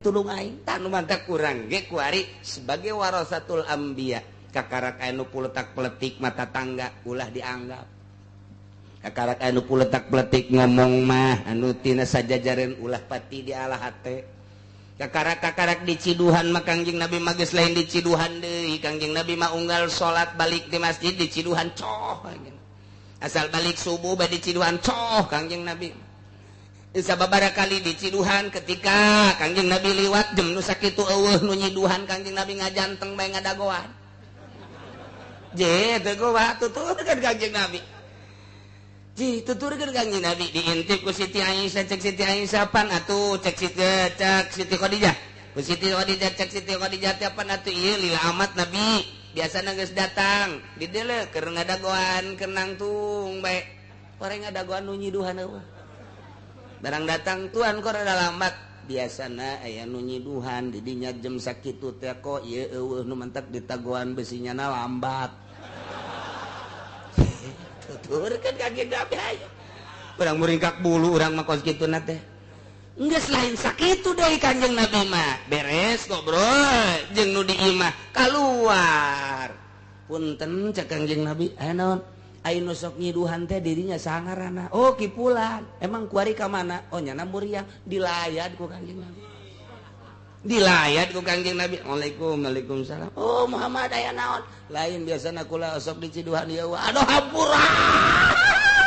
Tulung aing tah nu mantak kurang ge kuari sebagai warasatul anbiya kakarak aya nu puletak peletik mata tangga ulah dianggap kakarak aya nu puletak peletik ngomong mah anu tina sajajaren ulah pati dialah hate kakarak-kakarak diciduhan mah Kangjeng Nabi mah geus lain diciduhan deui. Kangjeng Nabi mah unggal salat balik di masjid diciduhan coh, asal balik subuh bae diciduhan coh. Kangjeng Nabi sababaraha kali diciduhan. Ketika Kangjeng Nabi liwat jam nu sakitu eueuh nu nyiduhan, Kangjeng Nabi ngajanteng bae ngadagoan je teu gowa tuturkeun Kangjeng Nabi. Ji tuturkeun Kangjeng Nabi, diintip ku Siti Aisyah. Cek Siti Aisyah, "Pan atuh," cek Siti, cek Siti Khadijah, ku Siti Khadijah, cek Siti Khadijah teh, "Pan atuh ieu lila amat Nabi biasana geus datang di dieu keur ngadagoan keur nangtung bae orang ngadagoan nu nyiduhan eueuh. Barang datang, 'Tuan, kok rada lambat? Biasana aya nu nyiduhan di dinya jam sakitu teh, kok ieu eueuh nu mentek ditagoan besinya na lambat?' Tuturkeun ka Nabi." Ayo urang muringkak bulu urang mah kos kitu na teh. Geus lain sakitu deui, Kanjeng Nabi mah beres ngobrol jeung nu di imah keluar. "Punten," cek Kanjeng Nabi. "Aya naon?" "Ayo nu sok nyiduhan teh dirinya sangarana." "Oh, kipulan. Emang kuari ka mana?" "Oh, nyana muriang." Dilayat ku Kanjeng Nabi, dilayat ku Kanjeng Nabi. "Waalaikum." "Waalaikumsalam." "Oh, Muhammad, aya naon?" "Lain, biasana kula sok diciduhan ieu." "Aduh, hampura."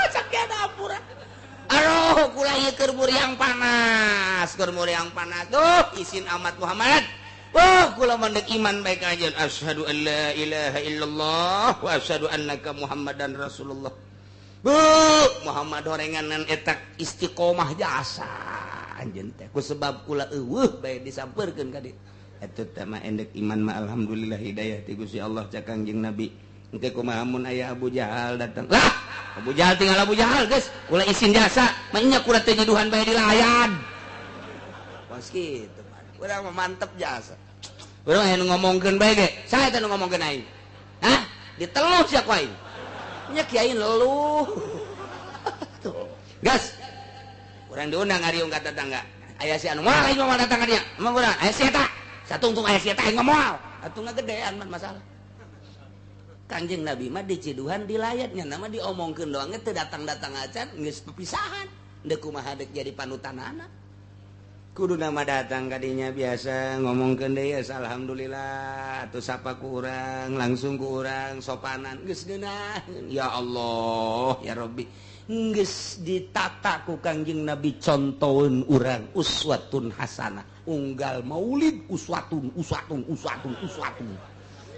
Sakieu hampura. "Aduh, kula ieu keur muriang panas, keur muriang panas tuh. Isin amat, Muhammad. Oh, kula mandek iman baik aja. Asyhadu an la ilaha illallah wa asyhadu annaka Muhammadan Rasulullah." Bu, Muhammad horenganan etak istiqomah jasa anjeun teh. Ku sebab kula eueuh bae disampeurkeun ka dieu. Eta teh mah endek iman mah alhamdulillah hidayah ti Gusti Allah. Cak Kangjeng Nabi, "Engke kumaha mun aya Abu Jahal datang?" "Lah, Abu Jahal tinggal Abu Jahal geus. Kula isin jasa, mah kula teh nyiduhan bae dilayan." Pas kitu urang mah mantep jasa. Urang aya nu ngomongkeun bae ge, saha eta nu ngomongkeun aing? Hah? Diteluh sia ku aing. Nya kiai leluh. Tuh. Gas. Urang diundang ngariung ka tetangga. Aya si anu moal aing moal datang ka dia. Emang urang aya si eta. Satungtung aya si eta aing moal. Atuh ngagedean mah masalah. Kanjeng Nabi mah diciduhan dilayatnya nama diomongkeun doang teu datang-datang acan geus pepisahan. Deuk kumaha deuk jadi panutanana? Kudu nama datang kadinya biasa ngomongkeun deui, alhamdulillah atuh sapa ku urang langsung ku urang sopanan geus geunah. Ya Allah ya Rabbi, geus ditata ku Kangjeng Nabi contoheun urang uswatun hasanah. Unggal maulid uswatun uswatun uswatun uswatun,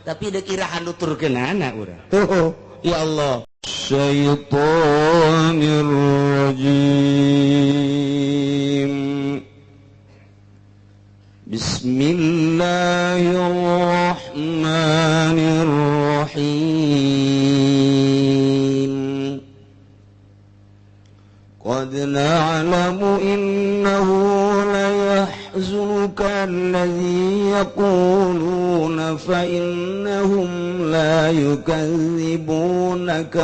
tapi deuk irahan nuturkeunana urang tuh, ya Allah. الشيطان الرجيم. بسم الله الرحمن الرحيم. قد نعلم إنه ليحزنك الذي يقولون فإنهم لا يكذبونك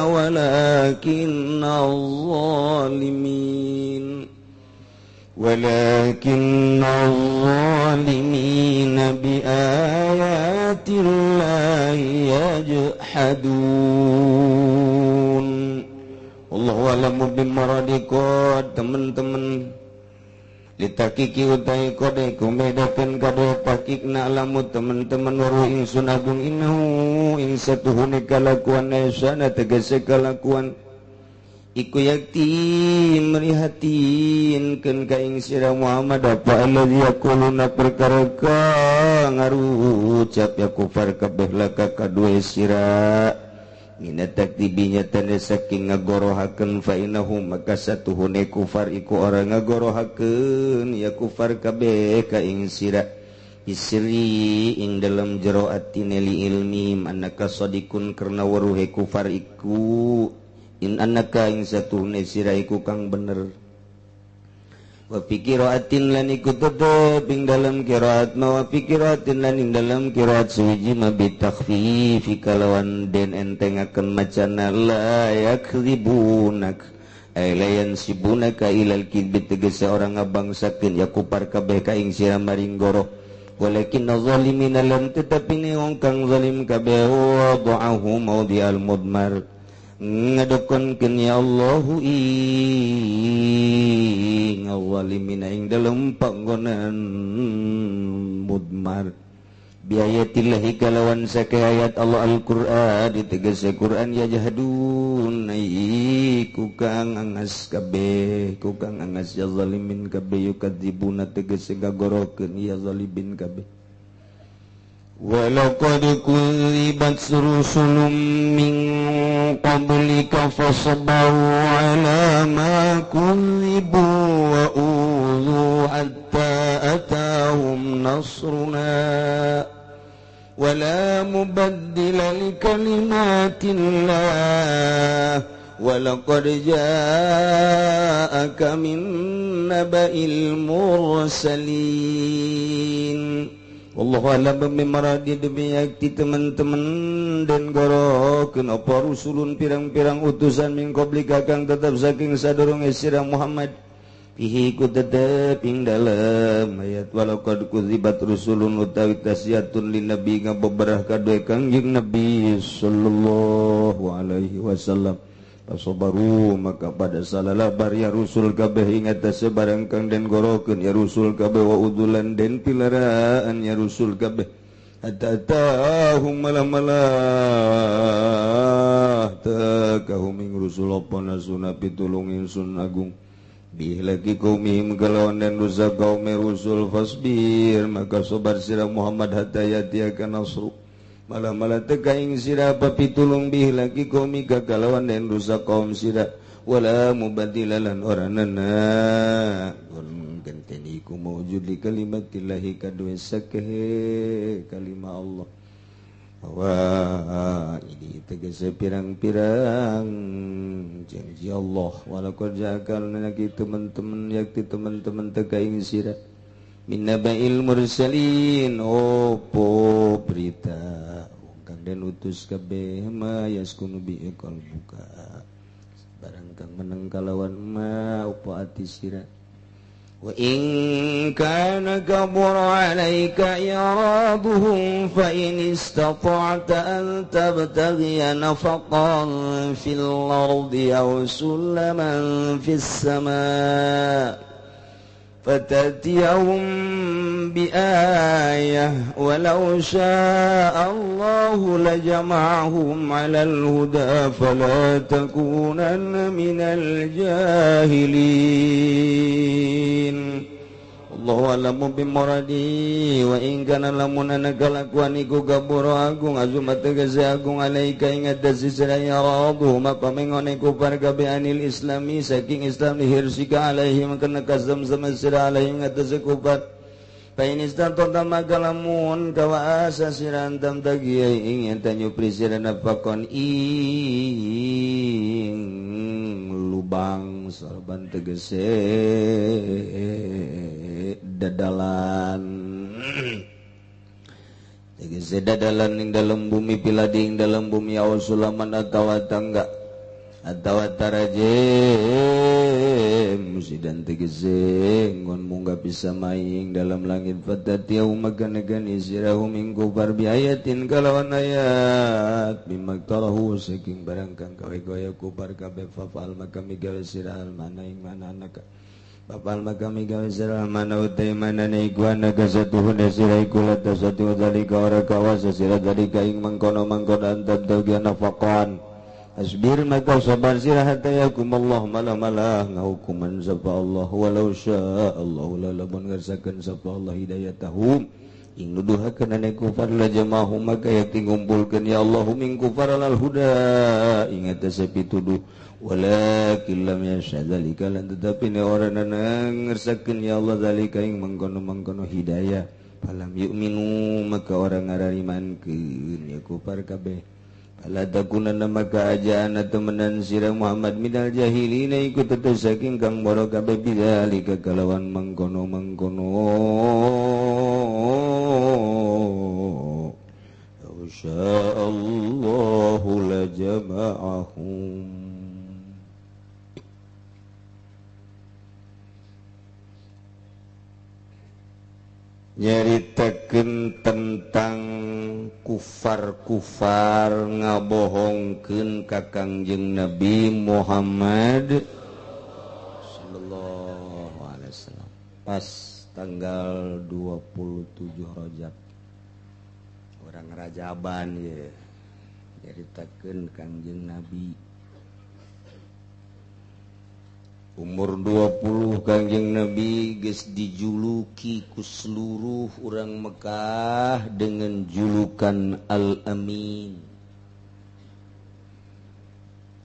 ولكن الظالمين بآيات الله يجحدون. والله أعلم بمرادكم teman-teman. Litahqiqi utai kode kumedakeun kade tahqiq na'lamu teman-teman weruh ingsun agung innahu ing satuhune kalakuan sana tegese kalakuan iku yakti merihatinkeun ka ing sira Muhammad apa allazi yaquluna perkara kang ngarucap ya kufar kabeh laka kadue sira mina takdibinya tanda saking ngagorohakeun. Fa innahu maka satuhune kufar iku ora ngagorohakeun ya kufar kabeh ka ing sira isri ing dalam jero atine li ilmi annaka sadiqun karena weruhe kufar iku in annaka ing satuhune sira iku kang bener. Wa fi qiraatin lan iku tetep ing dalam qiraat ma wa fi qiraatin lan ing dalam qiraat suwiji ma bi takhfifi kalawan den entengaken macana la yakdzibunak. Ailayan sibunaka ilal kidbi tegese orang ngabangsakeun ya kupar kabeh ka ing sira maring goroh walakin zalimina lam tetapi ne wong kang zalim kabeh wada'ahu maudhi'al mudmar ngadokonkeun ya Allahu ing zalimina ing dalem panggonan mudmar biayatillahi kalawan sake ayat Allah Al-Qur'an ditegese Qur'an ya jahdun iku kang angas kabeh ku kang angas ya zalimin kabeh yukadzibuna tegese gagorokeun ya zalimin kabeh walaqad kudzibat rusulun min qablika fasabaru ala ma kudzibu wa udzu hatta atahum nasruna wala mubaddila likalimatillah walaqad ja'aka min naba'il mursalin. Wallahu a'lam bimaradi demi yakti teman-teman dan gorokeun apa rusulun pirang-pirang utusan min qablika kang tetep saking sadurunge sira Muhammad fihi ku tetep ing dalem ayat walaqad kudzibat rusulun utawi tasiyatun lin nabi ngabeberah kadue Kangjeng Nabi sallallahu alaihi wasallam pasobaru maka pada salalabar ya rusul kabeh ing atase barang kang den gorokeun ya rusul kabeh wa udulan den pilaraan ya rusul kabeh hatta tahum malah-malah takahum ing rusul apa nasuna pitulung ingsun agung bihlaki kaumihim kalawan dan rusak kaum rusul fasbir maka sabar sira Muhammad hatta yatiaka nasru malah-malah teka ing sira papitulung bihlaki kaumika kalawan dan rusak kaum sira wala mubaddila lan oranana genteni iku maujud li kalimatillahi kadue sakehe kalimah Allah. Wah, ini tegese pirang-pirang janji Allah walaqad ja'akal lagi teman-teman yakti teman-teman teka ing sira min naba'il mursalin opo berita wong kang den utus kabeh ma yaskunu bi qalbuka barang kang meneng kalawan ma opo ati sira wa in kana kabura 'alaika i'raduhum fa in istata'ta an tabtaghiya nafaqan fil ardi aw sulaman fis samaa fatatiyahum biayah walau syaa Allahu lajama'ahum 'alal huda fala takunanna minal jahilin. Allahu a'lamu bimuradi wa in kana lamun ana kalakuan iku gabura agung azumat tegese agung alaika ing atase sira ya radu maka mengone kufar kabeh anil islami saking islam lihirsika alaihim kana kazam-zam sira alaihim atase kufar fa in istata'ta maka lamun kawaasa sira antam tagiya ing yen nyupri sira nafakon ing lubang sorban tegese dadalan tegese dadalan ing dalam bumi piladi ing dalam bumi aw sulaman atawa tangga atawa tarajem musidan tegese ngon munggah bisa maing dalam langit fatatiyau maganagan isirahum ing kufar biayatin kalawan ayat bimaktarahu saking barang kang gawe-gawe kufar kabeh fafal maka migawe sira mana ing mana anaka Bapal maka migawe sira mana utai mana iku anaka satuhun sira iku lata satu dalika ora kawasa sira dalika ing mangkono-mangkono antab tawgian nafaqan asbir maka sabar sira hatta yakum Allah malah-malah ngahukuman sapa Allah walau syaa Allah la lamun ngersakeun sapa Allah hidayatahum ing nuduhakeun ane kufar la jama'ahum maka yakti ngumpulkeun ya Allah min kufar al huda ing atase pituduh walakin lam yasha dzalika lan tetapi ne orang ngersakeun ya Allah dzalika ing mangkono-mangkono hidayah falam yu'minu maka orang ngararimankeun ya kufar kabeh fala takunanna maka ajaana temenan sira Muhammad minal jahilina iku tetep saking kang boro kabeh bidzalika kalawan mangkono-mangkono Allahu lajama'ahum. Nyaritakeun tentang kufar-kufar ngabohongkeun ka Kangjeng Nabi Muhammad sallallahu alaihi wasallam pas tanggal 27 Rajab. Orang Rajaban ye nyaritakeun Kangjeng Nabi umur 20 Kangjeng Nabi geus dijuluki ku seluruh urang Mekah dengan julukan Al-Amin.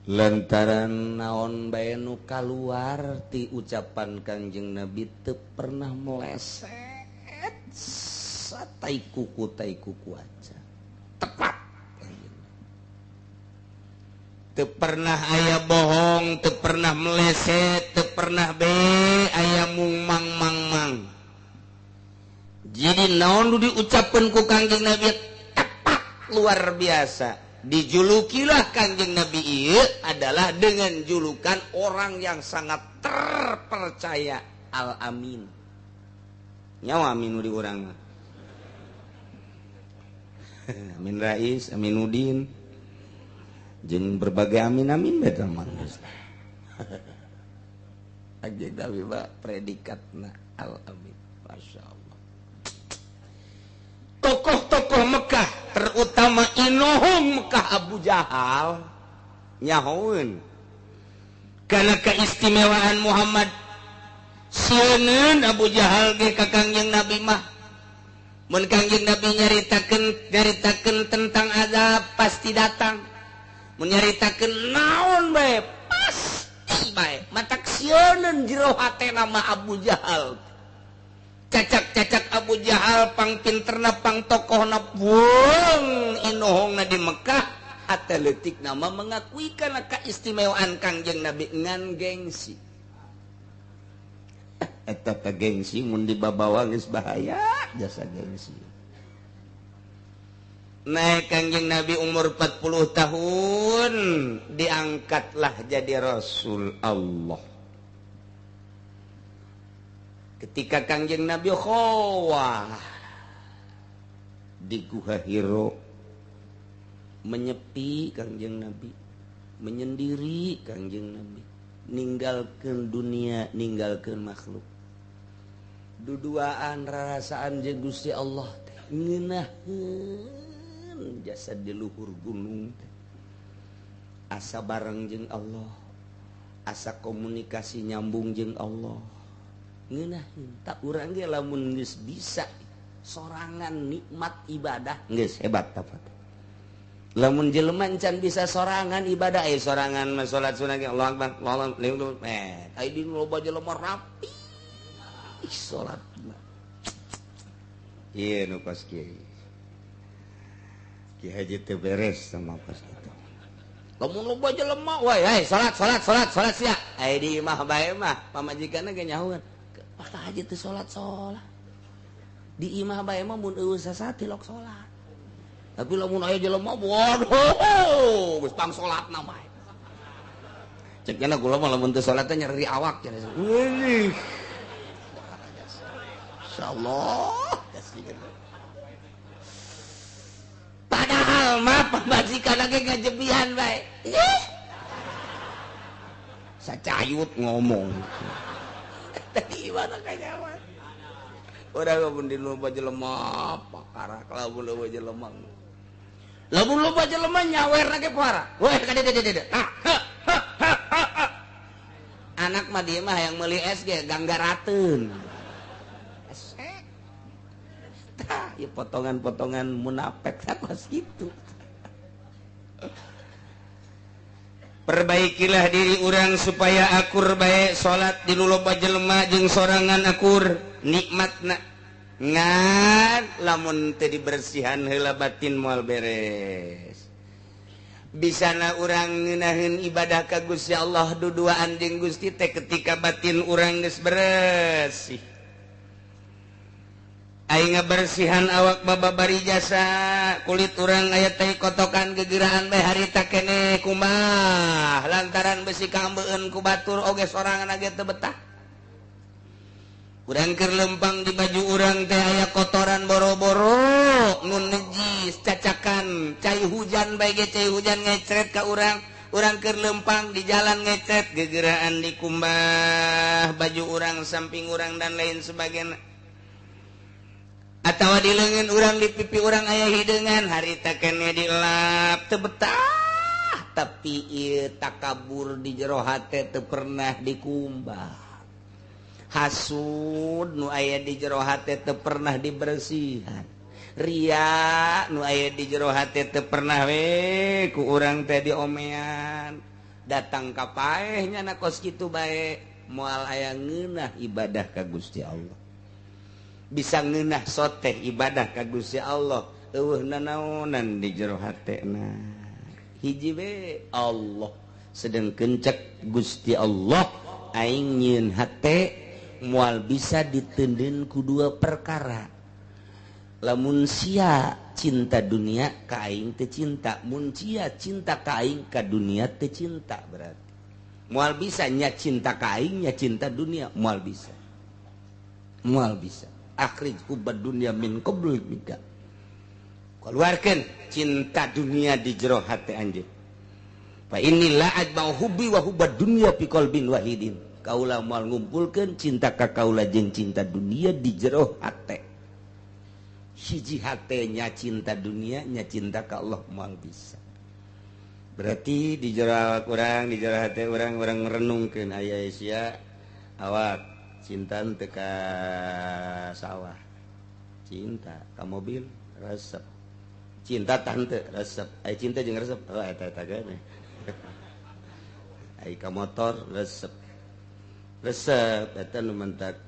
Lantaran naon bae nu kaluar ti ucapan Kangjeng Nabi teu pernah meleset satai kuku tai kuku aja. Tepat. Teu pernah aya bohong, teu pernah meleset, teu pernah be aya mung mang mang mang. Jadi naon nu diucapkeun ku Kangjeng Nabi tepat luar biasa. Dijulukilah Kangjeng Nabi ieu adalah dengan julukan orang yang sangat terpercaya, Al-Amin. Nyawa amin nu di urang mah. Amin Rais, Aminuddin. Jeung berbagai amin-amin beta mah. Kangjeng Nabi mah predikatna Al-Amin. Masya Allah. Tokoh-tokoh Mekah, terutama inohong Mekah Abu Jahal, nyahoeun karena keistimewaan Muhammad. Sieun Abu Jahal ge ka Kangjeng Nabi mah. Mun Kangjeng Nabi nyaritakeun tentang azab pasti datang. Menyaritakeun naon bae pasti bae matak sieun jero hatena mah Abu Jahal. Cacak-cacak Abu Jahal pang pinterna pang tokohna buang inohongna di Mekah hate leutik nama mengakui kana keistimewaan Kangjeng Nabi ngan gengsi. Eta teh gengsi mun dibabawa geus bahaya jasa gengsi. Naik Kangjeng Nabi umur 40 tahun diangkatlah jadi Rasul Allah. Ketika Kangjeng Nabi khowah di Guha Hiro, menyepi Kangjeng Nabi, menyendiri Kangjeng Nabi, ninggalkeun dunia, ninggalkeun makhluk. Duduaan rarasaan jeung Gusti Allah teh ngeunaheun jasa di luhur gunung teh. Asa bareng jeung Allah, asa komunikasi nyambung jeung Allah. Ngeunaheun tak urang ge lamun geus bisa sorangan nikmat ibadah geus hebat tapat. Lamun jelema can bisa sorangan ibadah sorangan mah salat sunah ge Allah akbar, Allah akbar. Ai di loba jelema rapi salat. Ieu nu kos kieu. Ki Haji teu beres sama kos kitu. Lamun loba jelema we salat salat salat salat sia. Ai di imah bae mah pamajikanna ge nyahueun. Pak Haji teu salat salat. Di imah bae mah mun eueuh sasati lok salat. Tapi lamun aya jelema waduh geus pang salatna bae. Cek nya kula mah lamun teu salat teh nyeri awak cenah. Wih. Insyaallah. Padahal mah pamajikan ge ngajebihan bae. Sacayut ngomong. Tadi mana kanyawan. Urang mun di loba jelema pakarak lamun loba jelema. Lamun loba jelema nyawerna ge parah. Weh ka dieu dieu. Anak mah dieu mah hayang meuli es ge ganggarateun. Esek. Tah, ieu potongan-potongan munafik sakos kitu. Perbaikilah diri urang supaya akur bae salat di loba jelema jeung sorangan akur nikmatna. Ngan lamun teu dibersihan heula batin moal beres. Bisana urang ngeunaheun ibadah ka Gusti Allah duduaan jeung Gusti teh ketika batin urang geus beresih. Aing ngabersihan awak bababari jasa kulit urang aya teh kotokan gegeraan bae harita keneh kumaha lantaran besi kambeun ku batur oge sorangan ge teu betah. Urang keur lempang di baju urang teh aya kotoran boro-boro nu najis cacakan cai hujan bae ge cai hujan ngecret ka urang. Urang keur lempang di jalan ngecret gegeraan dikumbah baju urang samping urang dan lain sebagainya. Atawa di leungeun urang di pipi urang aya hideungan harita keneh dilap teu betah tapi ieu takabur di jero hate teu pernah dikumbah. Hasud nu aya di jero hate teu pernah dibersihan. Ria nu aya di jero hate teu pernah we ku urang teh diomean. Datang ka paeh nya na kos kitu bae moal aya ngeunah ibadah ka Gusti Allah. Bisa ngeunah soteh ibadah ka Gusti Allah eueuh nanaonan di jero hatena. Hiji we Allah sedengkeun cek Gusti Allah aing nyieun hate moal bisa ditendeun ku dua perkara. Lamun sia cinta dunia ka aing teu cinta, mun sia cinta ka aing ka dunia teu cinta berarti. Moal bisa nya cinta ka aing nya cinta dunia, moal bisa. Moal bisa. Akhrij hubbad dunia min qabl minka. Keluarkan cinta dunia di jero hate anjeun. Fa inni la ajma'u hubbi wa hubbad dunya fi qalbin wahidin. Kaula moal ngumpulkeun cinta ka kaula jeung cinta dunia di jero hate. Hiji hatenya cinta dunia nya cinta ka Allah moal bisa. Berarti di jero awak urang, di jero hate urang, urang merenungkeun aya sia awak cinta teu ka sawah, cinta ka mobil resep, cinta tante resep, ai cinta jeung resep, oh eta eta geuning. Ai ka motor resep, resep eta nu mentak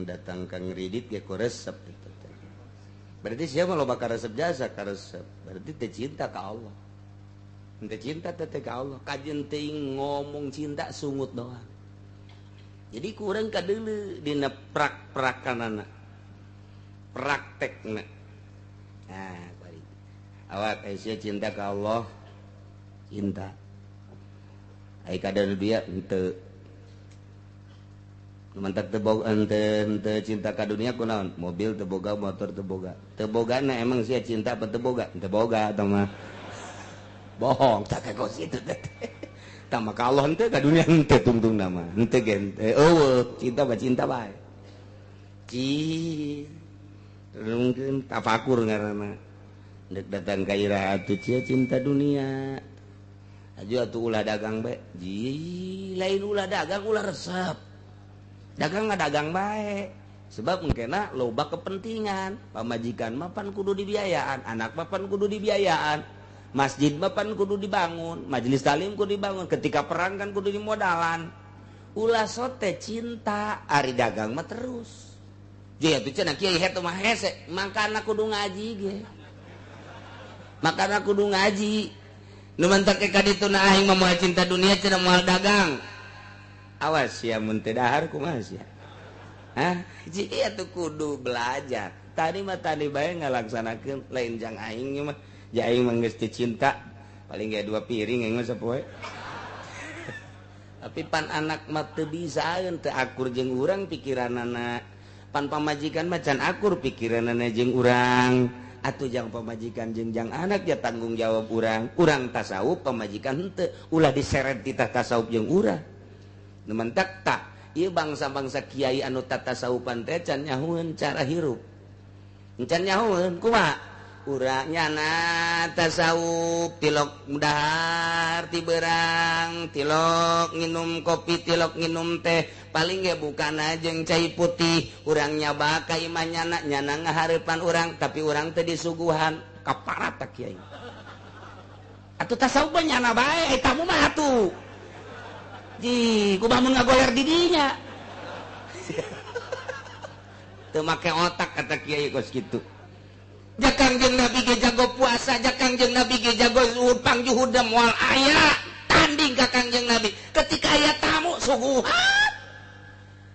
datang ka ngridit ge ku resep eta teh. Berarti sia mah loba ka resep jasa ka resep, berarti teu cinta ka Allah. Teu cinta teh ka Allah, kajeun teuing ngomong cinta sungut doang. Jadi kurang kadeuleu dina prak-prakanana. Praktekna. Nah, bari. Awak sia cinta ka Allah, cinta. Ai kadeuleu dia henteu. Nu mantak teu boga henteu cinta ka dunia kunaon? Mobil teu boga, motor teu boga. Teu bogana emang sia cinta apa teu boga? Teu boga eta mah. Bohong tak kos kitu teh. Tama ka Allah henteu ka dunia henteu tungtung nama. Henteu ge eueuh cinta mah cinta bae. Ci mungkin tafakur ngaranna. Deuk datang ka iraha atuh cia cinta dunia. Aju atuh ulah dagang bae. Ji lain ulah dagang ulah resep. Dagang ngadagang bae. Sebab mungkinna loba kepentingan. Pamajikan mah pan kudu dibiayaan, anak mah pan kudu dibiayaan. Masjid mah pan kudu dibangun, majelis taklim kudu dibangun, ketika perang kan kudu dimodalan. Ulah sote cinta, ari dagang mah terus. Jadi atuh cenah kiai hetu mah hese, mangkana kudu ngaji ge. Makana kudu ngaji. Nu mantak ka ditu na aing mah moal cinta dunia cenah moal dagang. Awas sia mun teu dahar kumaha sia? Hah? Ji atuh kudu belajar. Tadi mah tadi bae ngalaksanakeun lain jang aing mah. Aing mah geus teu cinta paling ge dua piring aing mah sapoe. Tapi pan anak mah teu bisaeun teu akur jeung urang pikiranana. Pan pamajikan mah can akur pikiranana jeung urang. Atuh jang pamajikan jeung jang anak ya tanggung jawab urang. Urang tasawuf pamajikan henteu, ulah diseret titah tasawuf jeung urang. Nu mentak tah ieu bangsa-bangsa kiai anu tatasawufan teh can nyahueun cara hirup. Can nyahueun kumaha? Urang nyana tasawuf tilok dahar ti berang tilok nginum kopi tilok nginum teh paling ge bukana jeung cai putih urang nyaba ka imah nyana nyana ngahareupan urang tapi urang teh disuguhan kaparat ta kiai atuh tasawuf mah nyana bae eta mah atuh ji kumaha mun ngagoler di dinya teu make otak kata kiai kos kitu. Jakang jeung Nabi ge jago puasa, jakang jeung Nabi ge jago zuhud, pangjuhudna moal aya tanding ka Kangjeng Nabi. Ketika aya tamu suguhan.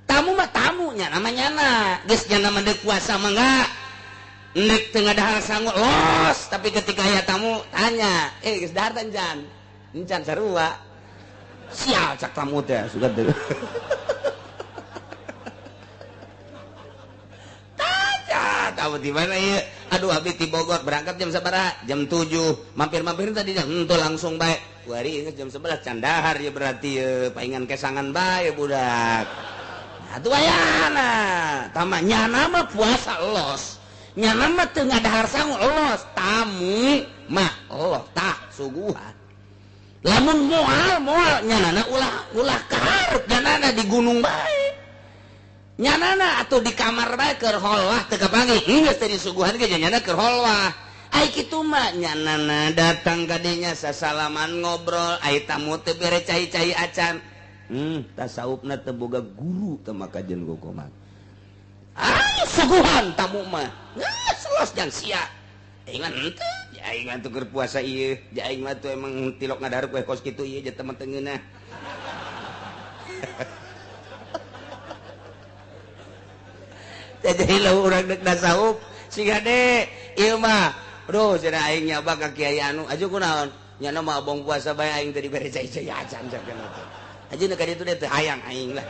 Tamu mah tamunya namanya na. Geus nya mah deuk puasa mah enggak. Nek teu ngadahar sangu los, tapi ketika aya tamu tanya, geus dahar teh encan? Encan sarua. Sial cak tamu teh sugan teh. Tahu di mana ieu? Aduh abdi ti Bogor berangkat jam sabaraha? Jam 7. Mampir-mampir tadi henteu langsung bae. Kuari geus jam 11 can dahar ya berarti ye paingan kesangan bae budak. Atuh ayana tama nyana mah puasa los. Nyana mah teu ngadahar sangu los, tamu mah Allah tah suguhan. Lamun moal moal nyanana ulah ulah kaharep nyanana di gunung bae. Nyanana atuh di kamar bae keur holwah teu kapanggih. Geus teh disuguhan ge nyanana keur holwah. Ai kitu mah nyanana datang ka dinya sasalaman ngobrol, ai tamu teu bere cai-cai acan. Tasawufna teu boga guru teu maka jeung gogoman. Ai suguhan tamu mah. Geus los jang sia. Aing mah henteu, aing mah teu keur puasa ieu, aing mah tuh emang tilok ngadarep we kos kitu ieu jeung teman teu ngeunah. Jadi lamun urang deuk tasawuf siga de ieu mah. Aduh cenah aing nyaba ka kiai anu, aju kunaon? Nyana mah abong puasa bae aing teh dibere cai-cai acan cenah teh. Ajeuna ka ditu teh hayang aing lah.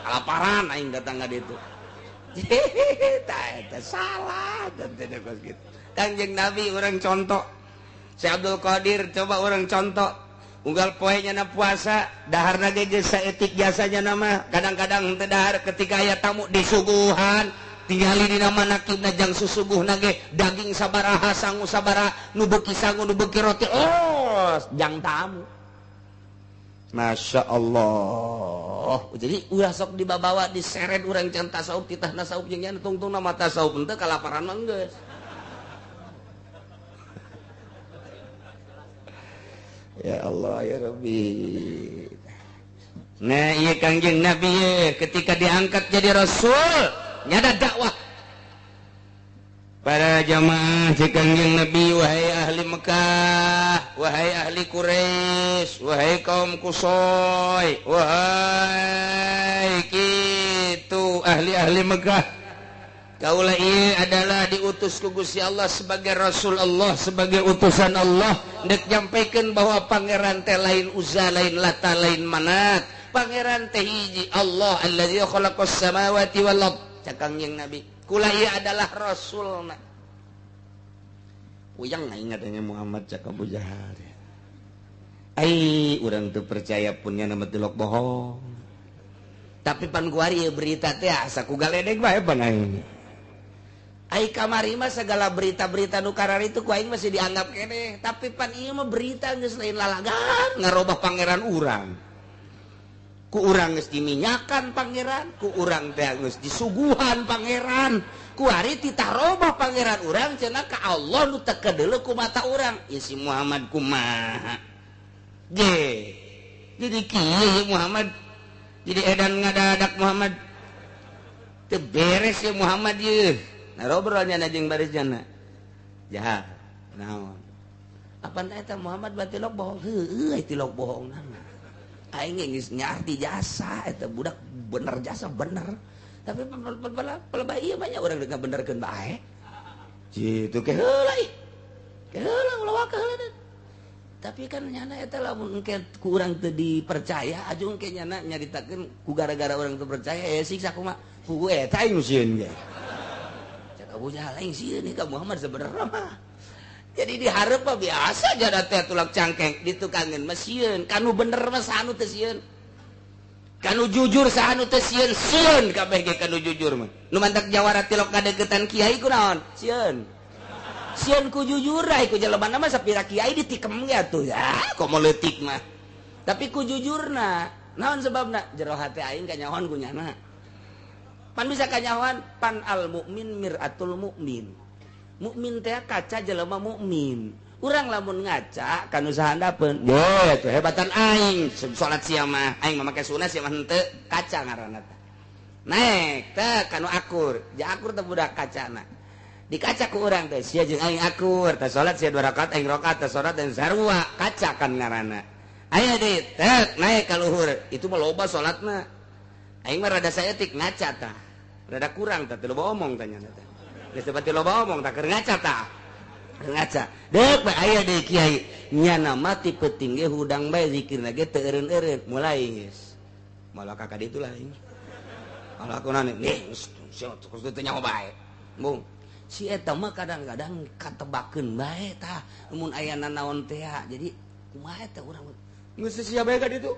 Kalaparan aing datang ka ditu. Tah eta salah teh kos kitu. Kanjeng Nabi orang contoh. Syekh Abdul Qadir coba orang contoh. Unggal poe nyana puasa, daharna ge geus saeutik jasanya nama. Kadang-kadang henteu dahar ketika aya tamu disuguhan, tingali dina manakibna jang susuguhna ge daging sabaraha, sangu sabaraha, nu beuki sangu, nu beuki roti. Oh, jang tamu. Masya Allah. Jadi ulah sok dibabawa diseret urang can tasawuf titah tasawuf jeung nya tungtungna mah tasawuf henteu kalaparan mah geus. Ya Allah ya Rabbi. Nah ieu Kangjeng Nabi ketika diangkat jadi rasul nyada dakwah para jamaah si Kangjeng Nabi, wahai ahli Mekah, wahai ahli Quraisy, wahai kaum Kusoy, wahai kitu ahli-ahli Mekah, kaulah ieu adalah diutus ku Gusti Allah sebagai Rasul Allah, sebagai utusan Allah, dek nyampaikan bahwa pangeran teh lain Uzza, lain Lata, lain Manat, pangeran teh hiji Allah allazi khalaqas samawati wal ard. Cak Kangjeng Nabi, kula ieu adalah rasulna. Puyeng aing ngadenge Muhammad cak Abu Jahal. Ai urang teu percaya pun nya nama tilok bohong. Tapi pan kuari ieu berita teh asa ku galedeg bae pan aing. Ai kamari mah segala berita-berita nu karari itu ku aing masih dianggap keneh, tapi pan ieu mah berita geus lain lalagan ngarobah pangeran urang. Ku urang geus diminyakan pangeran, ku urang teh geus disuguhan pangeran, ku ari titah robah pangeran urang cenah ka Allah nu teu kadeuleu ku mata urang. Ieu si Muhammad kumaha? Ge. Jadi kieu Muhammad. Jadi edan ngadadak Muhammad. Teu beres ye Muhammad ye. Nah robrol nya jeung baris jana. Jahat. Naon? Apaan eta Muhammad batilok bohong? Heueuh tilok bohong nama. Aing geus nyarti jasa eta budak bener jasa bener. Tapi pelebah ieu banyak urang deuk ngabenerkeun bae. Kitu ke heula ih. Ke heula ulah waka heula. Tapi kan nyana eta lamun engke ku urang teu dipercaya aju engke nyana nyaritakeun ku gara-gara urang teu percaya ya siksa kumaha. Ku eta aing sieun ge. Cak Abu Jahal aing sieun ka Muhammad sebenarnya mah. Jadi diharap mah biasa jada teh tulak cangkeng ditukangeun mah sieun, kanu bener mah sanu teu sieun. Kanu jujur sanu teu sieun, sieun kabeh ge kanu jujur mah. Nu mantak jawara tilok ngadeukeutan kiai kunaon? Sieun. Sieun ku jujur ai ku jelema mah sapira kiai ditikem ge atuh. Ya, komo leutik mah. Tapi ku jujurna, naon sebabna? Jero hate aing kanyahoan ku nyana. Pan bisa kanyahoan pan al mukmin miratul mukmin. Mukmin teh kaca jelema mukmin. Urang lamun ngaca kanu sahandapeun. Ye, teh hebatan aing salat sia mah, aing mah make sunah sia mah henteu, kaca ngaranna teh. Naek teh kanu akur, ja akur teh budak kacana. Di kaca ku urang teh sia jeung aing akur, teh salat sia 2 rakaat aing rakaat, teh salat dan sarua, kaca kan ngaranna. Aya deui teh naek ka luhur, itu mah loba salatna. Aing mah rada saeutik ngaca tah. Rada kurang teh teu loba omong tah nya teh. Geus teu loba omong tah keur ngaca tah. Ngaca. Deuk bae aya deui kiai. Nyana mah ti peuting ge hudang bae zikirna ge teu eureun-eureun. Mulai geus. Malah ka ditu lah aing. Malah aku nane, nih, geus teu nyaho bae. Bung. Si eta mah kadang-kadang katebakeun bae tah mun aya nanaon teh. Jadi kumaha eta urang geus sia bae ka ditu.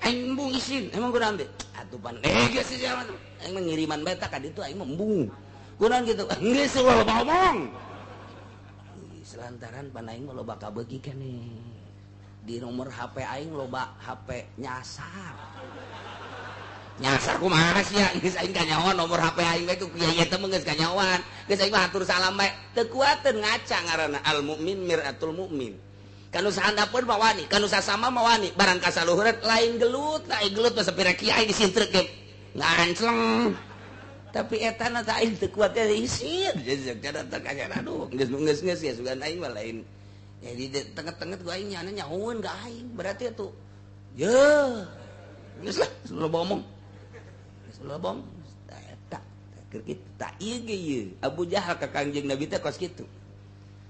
Aing embung isin, emang kunaon teh? Atuh pan geus sia mah. Aing mah ngiriman bae tah ka ditu aing mah embung. Kunaon kitu? Geus loba omong. Selantaran pan aing mah loba kabeuki keneh. Di nomor HP aing loba HP nyasar. Nyasar kumaha sia geus aing kanyahoan nomor HP aing bae ku kiai eta mah geus kanyahoan. Geus aing mah hatur salam bae. Teu kuateun ngaca ngaranna al mukmin miratul mukmin. Kanu sahandapeun mah wani, kanu sasama mah wani, barang kasaluhureun lain gelut, lain gelut mah sapira kiai disintrek ge ngancleng. Tapi eta na teh aing teu kuat teh isin. Geus teh kanyahoan aduh geus geus geus ya sugan aing mah lain. Jadi tengah-tengah gua aing nyana nyahoeun ka aing berarti atuh. Ye. Geus lah, loba omong. Geus loba omong. Eta keur kitu tah ieu ge ieu. Abu Jahal ka Kangjeng Nabi teh kos kitu.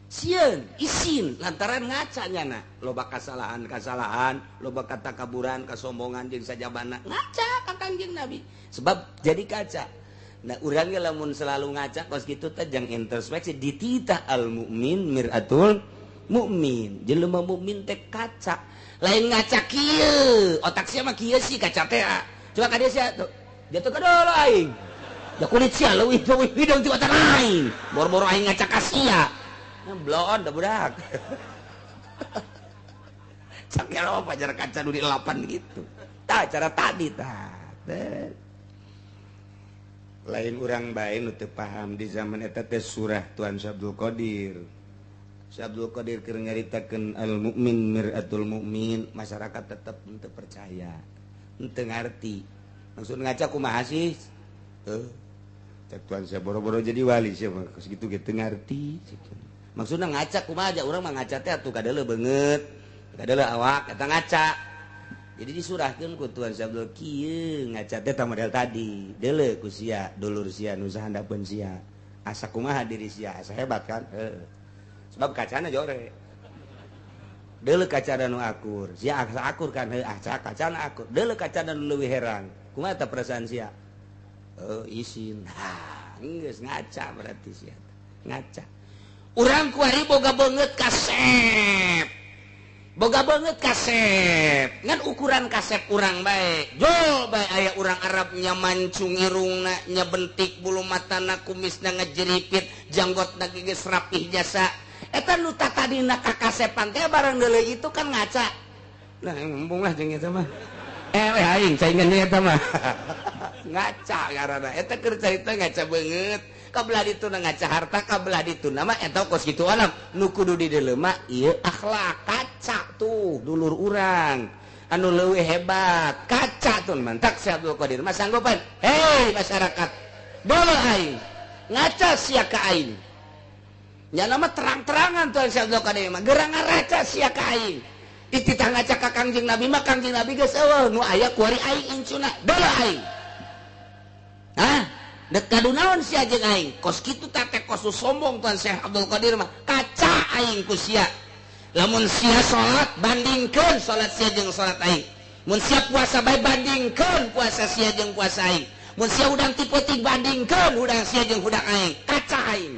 Sieun, isin lantaran ngaca nyana. Loba kasalahan-kasalahan, loba katakaburan, kasombongan jeung sajabana. Ngaca ka Kangjeng Nabi. Sebab jadi kaca. Nah, urang ge lamun selalu ngaca kos kitu teh jang introspeksi dititah al mukmin miratul mukmin. Jelema mukmin teh kaca. Lain ngaca kieu, otak sia mah kieu sih kaca teh. Coba ka dieu sia tuh. Jatuh ka dolo aing. Da kulit sia leuwih leuwih hidung ti otak aing. Boro-boro aing ngaca ka sia. Bloon da budak. Cakero pajar kaca nu dilapan gitu. Tah cara tadi tah. Lain urang bae nu teu paham di zaman eta teh surah Tuan Syekh Abdul Qadir. Syekh Abdul Qadir keur nyaritakeun al mukmin miratul mukmin, masyarakat tetep henteu percaya, henteu ngarti. Maksud ngaca kumaha sih? Cek Tuan Syekh boro-boro jadi wali sia mah geus kitu ge teu ngarti. Maksudna ngaca kumaha aja urang mah ngaca teh atuh kadeuleu beungeut, kadeuleu awak eta ngaca. Jadi disurahkeun ku Tuan Syekh Abdul kieu ngaca teh tah model tadi. Deuleu ku sia, dulur sia nu sahandapeun sia. Asa kumaha diri sia, asa hebat kan? Heeh. Sebab kacana jore. Deuleu kacana nu akur, sia asa akur kan? Heuh, asa kacana akur. Deuleu kacana nu leuwih herang. Kumaha tah perasaan sia? Oh, isin. Ha, geus ngaca berarti sia. Ngaca. Urang kuari boga beungeut kasep. Boga beungeut kasep. Ngan ukuran kasep urang bae. Jol bae aya urang Arab nya mancung irungna, nya bentik bulu matana, kumisna ngejeripit, janggotna geus rapih jasa. Eta nu tatadina ka kasepan teh barang deuleu itu kan ngaca. Nah, embung lah jeung eta mah. Aing saingan eta mah. Ngaca ngaranna. Eta keur carita ngaca beungeut. Kabelah ditu ngaca harta, kabelah ditu mah eta kos kitu alam. Nu kudu dideuleu mah ieu akhlak kaca tuh dulur urang. Anu leuwih hebat, kaca tuh mantak Syekh Abdul Qadir mah sanggupan. Hei masyarakat, deuleu aing. Ngaca sia ka aing. Nya mah terang-terangan tuh Syekh Abdul Qadir mah gerang ngaraca sia ka aing. Dititah ngaca ka Kangjeng Nabi mah Kangjeng Nabi geus eueuh nu aya kuari aing incuna. Deuleu aing. Hah? Dek kadunaon sia jeung aing? Kos kitu teh kos sombong Tuan Syekh Abdul Qadir mah. Kaca aing ku sia. Lamun sia salat bandingkeun salat sia jeung salat aing. Mun sia puasa bae bandingkeun puasa sia jeung puasa aing. Mun sia hudang ti peuting bandingkeun hudang sia jeung hudang aing. Kaca aing.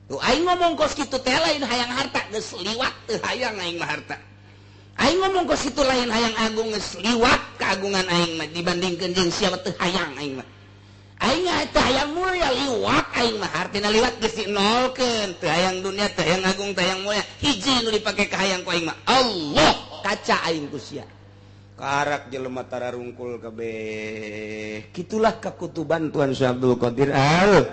Tuh aing ngomong kos kitu teh lain hayang harta geus liwat teu hayang aing mah harta. Aing ngomong kos kitu lain hayang agung geus liwat keagungan aing mah dibandingkeun jeung sia teu hayang aing mah. Aing teu hayang mulia liwat aing mah hartina liwat geus dinolkeun teu hayang dunia teu hayang agung teu hayang mulia hiji nu dipake ka hayang ku aing mah Allah kaca aing ku sia. Karak jelema tararungkul kabeh. Kitulah kakutuban Tuan Syekh Abdul Qadir Al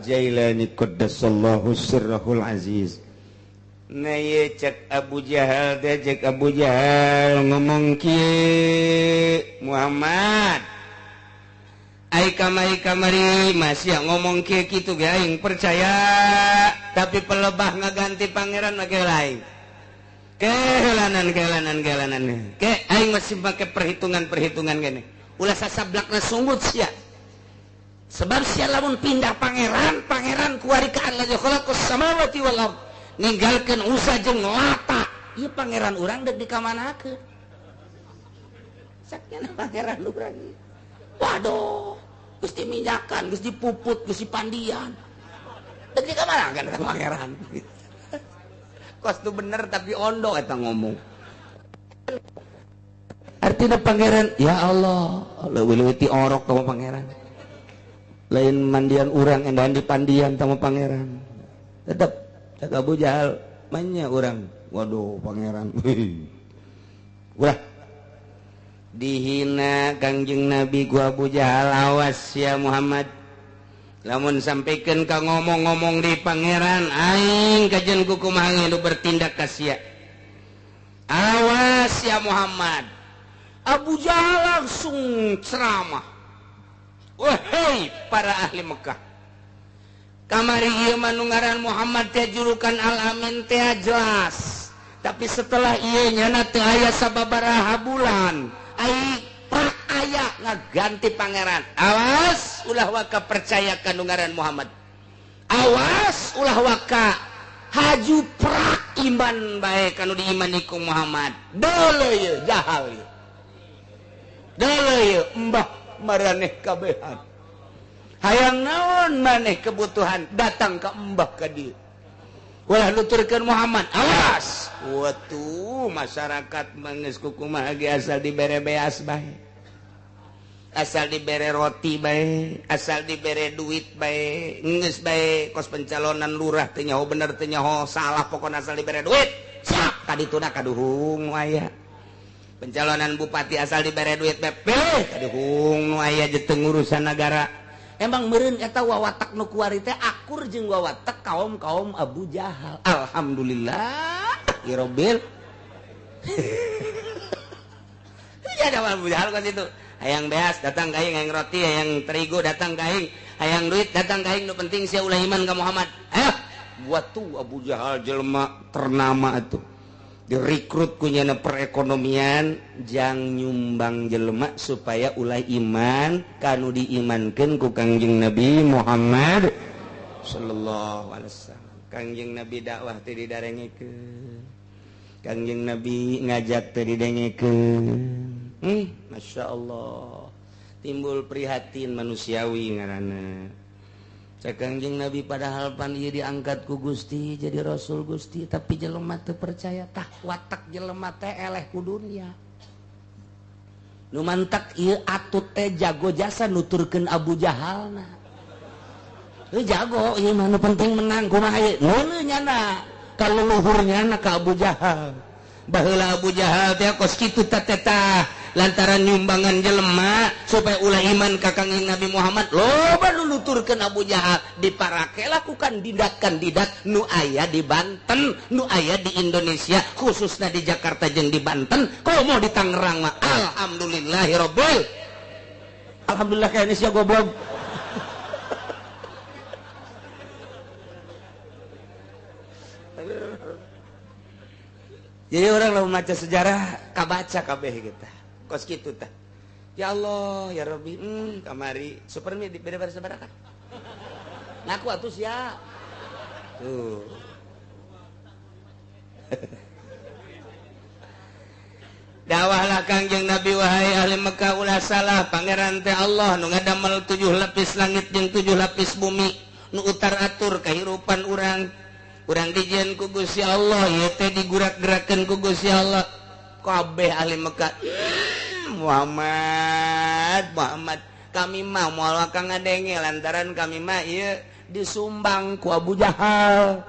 Jailani qaddasallahu sirrahul aziz. Nah ye cek Abu Jahal teh cek Abu Jahal ngomong kieu Muhammad ai kamari kamari masih ngomong kieu kitu ge aing percaya tapi pelebah ngaganti pangeran make lain. Kehelanan kehelanan kehelanan ke aing masih make perhitungan-perhitungan gini. Ulah sasablakna sungut sia. Sebab sia lamun pindah pangeran, pangeran kuari ka allazi khalaqas samawati wal ard. Ninggalkeun Usa jeung Lata. Ieu pangeran urang deuk dikamanakeun? Sakieu pangeran urang. Waduh, Geus diminyakan, geus dipuput, geus dipandian. Dek di kamana kan eta pangeran. Kos tu bener tapi ondo eta ngomong. Artinya pangeran, ya Allah, leuwih-leuwih ti orok sama pangeran. Lain mandian urang endahan di pandian sama pangeran. Tetep cak Abu Jahal manya urang. Waduh pangeran. Ulah dihina Kangjeng Nabi ku Abu Jahal, awas ya Muhammad. Lamun sampaikan ka ngomong-ngomong di pangeran aing kajen ku kumaha nu bertindak ka sia. Awas ya Muhammad. Abu Jahal langsung ceramah. Wahai para ahli Mekah, kamari ieu mah nu ngaran Muhammad teh julukan Al-Amin teh jelas. Tapi setelah ieu nyana teu aya sababaraha bulan, ai prak aya ngaganti pangeran. Awas ulah waka percaya ka nu ngaran Muhammad. Awas ulah waka haju prak iman bae ka nu diimani ku Muhammad. Deuleu ieu jahal ieu. Deuleu ieu embah maraneh kabehan. Hayang naon maneh kebutuhan datang ka embah ka dieu. Ulah nuturkeun Muhammad. Awas. Watuh masyarakat mangeus kukumaha ge asal dibere beas bae. Asal dibere roti bae, asal dibere duit bae, geus bae kos pencalonan lurah teu nyaho bener teu nyaho salah pokona asal dibere duit. Siap ka dituna kaduhung nu aya. Pencalonan bupati asal dibere duit bae, pilih kaduhung nu aya jeung urusan nagara. Emang meureun eta wawatak nu kuari teh akur jeung wawatak kaum-kaum Abu Jahal. Alhamdulillah irobil. Ya ada Abu Jahal kan itu. Hayang beas datang ka aing, hayang roti, hayang terigu datang ka aing, hayang duit datang ka aing, nu penting sia ulah iman ka Muhammad. Ayo, buat tuh Abu Jahal jelema ternama atuh. Direkrut ku nyana perekonomian jang nyumbang jelema supaya ulah iman kanu diimankeun ku Kangjeng Nabi Muhammad sallallahu alaihi wasallam. Kangjeng Nabi dakwah teh didarengekeun. Kangjeng Nabi ngajak teh didengekeun. Masya Allah, timbul prihatin manusiawi ngaranna. Cek Kangjeng Nabi padahal pan ieu diangkat ku Gusti jadi rasul Gusti, tapi jelema teu percaya tah watak jelema teh eleh ku dunya. Nu mantak ieu atut teh jago jasa nuturkeun Abu Jahalna. Heuh jago ieu mah nu penting menang kumaha ieu. Neuleuh nyana ka leluhur nyana ka Abu Jahal. Baheula Abu Jahal teh kos kitu teh tah lantaran nyumbangan jelema supaya ulah iman ka Kangjeng Nabi Muhammad loba nu nuturkeun Abu Jahal diparake lakukan kandidat-kandidat nu aya di Banten, nu aya di Indonesia, khususna di Jakarta jeung di Banten, komo di Tangerang mah alhamdulillahirabbil. Alhamdulillah ka Indonesia goblok. Jadi orang lamun maca sejarah kabaca kabeh kita. Kos kitu tah. Ya Allah, ya Rabbi, kamari supermi beda pada sabaraha. Ngaku atuh sia. Tuh. Dakwahlah Kangjeng Nabi wahai ahli Mekah ulah salah pangeran teh Allah nu ngadamel 7 lapis langit jeung 7 lapis bumi nu utar atur kahirupan urang. Urang dijieun ku Gusti Allah ieu teh digurak-gerakeun ku Gusti Allah. Kabeh ahli Mekah Muhammad, Muhammad, kami mah moal ka ngadenge lantaran kami mah ieu disumbang ku Abu Jahal.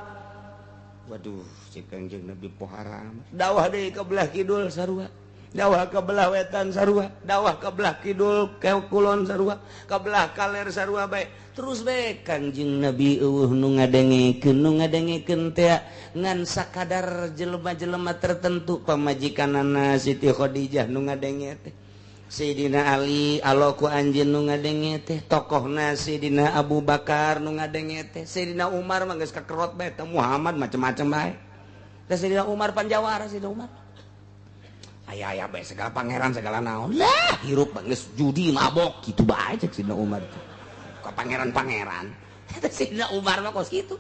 Waduh, cek Kangjeng Nabi poharam. Dakwah deui ka belah kidul sarua, dakwah ka belah wetan sarua, dakwah ka belah kidul ka kulon sarua, ka belah kaler sarua bae. Terus bae Kangjeng Nabi eueuh nu ngadengekeun, nu ngadengekeun teh ngan sakadar jelema-jelema tertentu pamajikanana Siti Khadijah nu ngadenge teh. Sayyidina Ali alo ku anjeun nu ngadenge teh, tokohna Sayyidina Abu Bakar nu ngadenge teh, Sayyidina Umar mah geus kakerot bae teh Muhammad macem-macem bae. Teh Sayyidina Umar panjawara Sayyidina Umar. Aya-aya bae segala pangeran segala naon. Lah hirup geus judi mabok kitu bae cek Sayyidina Umar teh. Ka pangeran-pangeran. Eta Sayyidina Umar mah kos kitu.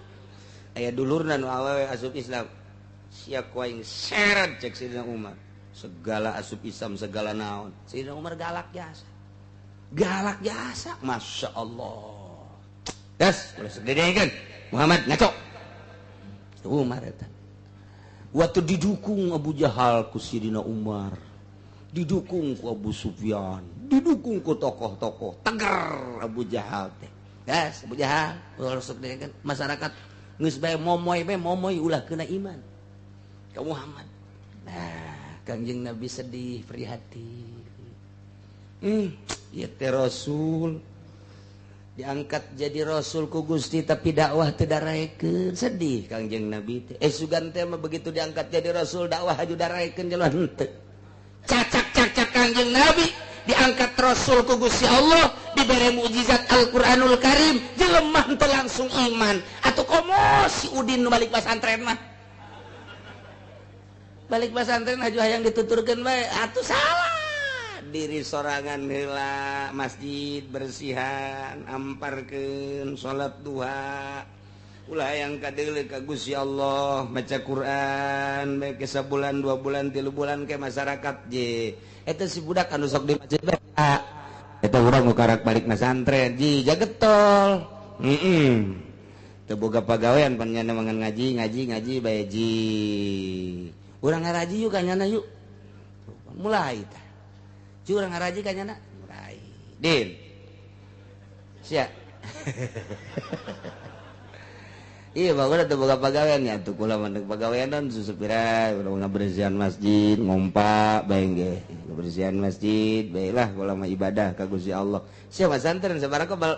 Aya dulurna nu awewe asup Islam. Sia ku aing seret cek Sayyidina Umar. Segala asup Islam segala naon. Sayyidina Umar galak jasa. Galak jasa, Masya Allah. Das, ulah segedekeun Muhammad ngaco. Umar eta. Waktu didukung Abu Jahal ku Sidina Umar, didukung ku Abu Sufyan, didukung ku tokoh-tokoh, tegar Abu Jahal teh. Das, Abu Jahal ulah segedekeun masyarakat geus bae momoy bae momoy ulah kena iman ka Muhammad. Nah, Kangjeng Nabi sedih prihatin. Ieu teh Rasul diangkat jadi Rasul ku Gusti tapi dakwah teu daraekeun, sedih Kangjeng Nabi teh. Sugan teh mah begitu diangkat jadi Rasul dakwah aju daraekeun jalan henteu. Cacak-cacak Kangjeng Nabi diangkat Rasul ku Gusti Allah, dibere mukjizat Al-Qur'anul Karim, jelema henteu langsung iman. Atuh komo si Udin nu balik pasantren mah. Balik pasantren aju hayang dituturkeun bae, atuh salah. Diri sorangan heula masjid bersihan, amparkeun salat duha. Ulah hayang kadeuleu ka Gusti Allah, maca Quran bae ke sabulan, 2 bulan, 3 bulan ke masyarakat je. Eta si budak anu sok di masjid bae. Eta urang nu karak balik masantren, ji jagetol. Heeh. Teu boga pagawean pan nyana mangan ngaji, ngaji, ngaji bae ji. Urang ngaraji yuk kanyana yuk. Mulai tah. Curang ngaraji kanyana mulai. Din. Sia. Iya bagus atuh boga pagawean ya atuh kula mah pagawean susupira urang ngabersihan masjid, ngompa bae ge. Ngabersihan masjid bae lah kula mah ibadah ka Gusti Allah. Sia masantren sabaraha kebel.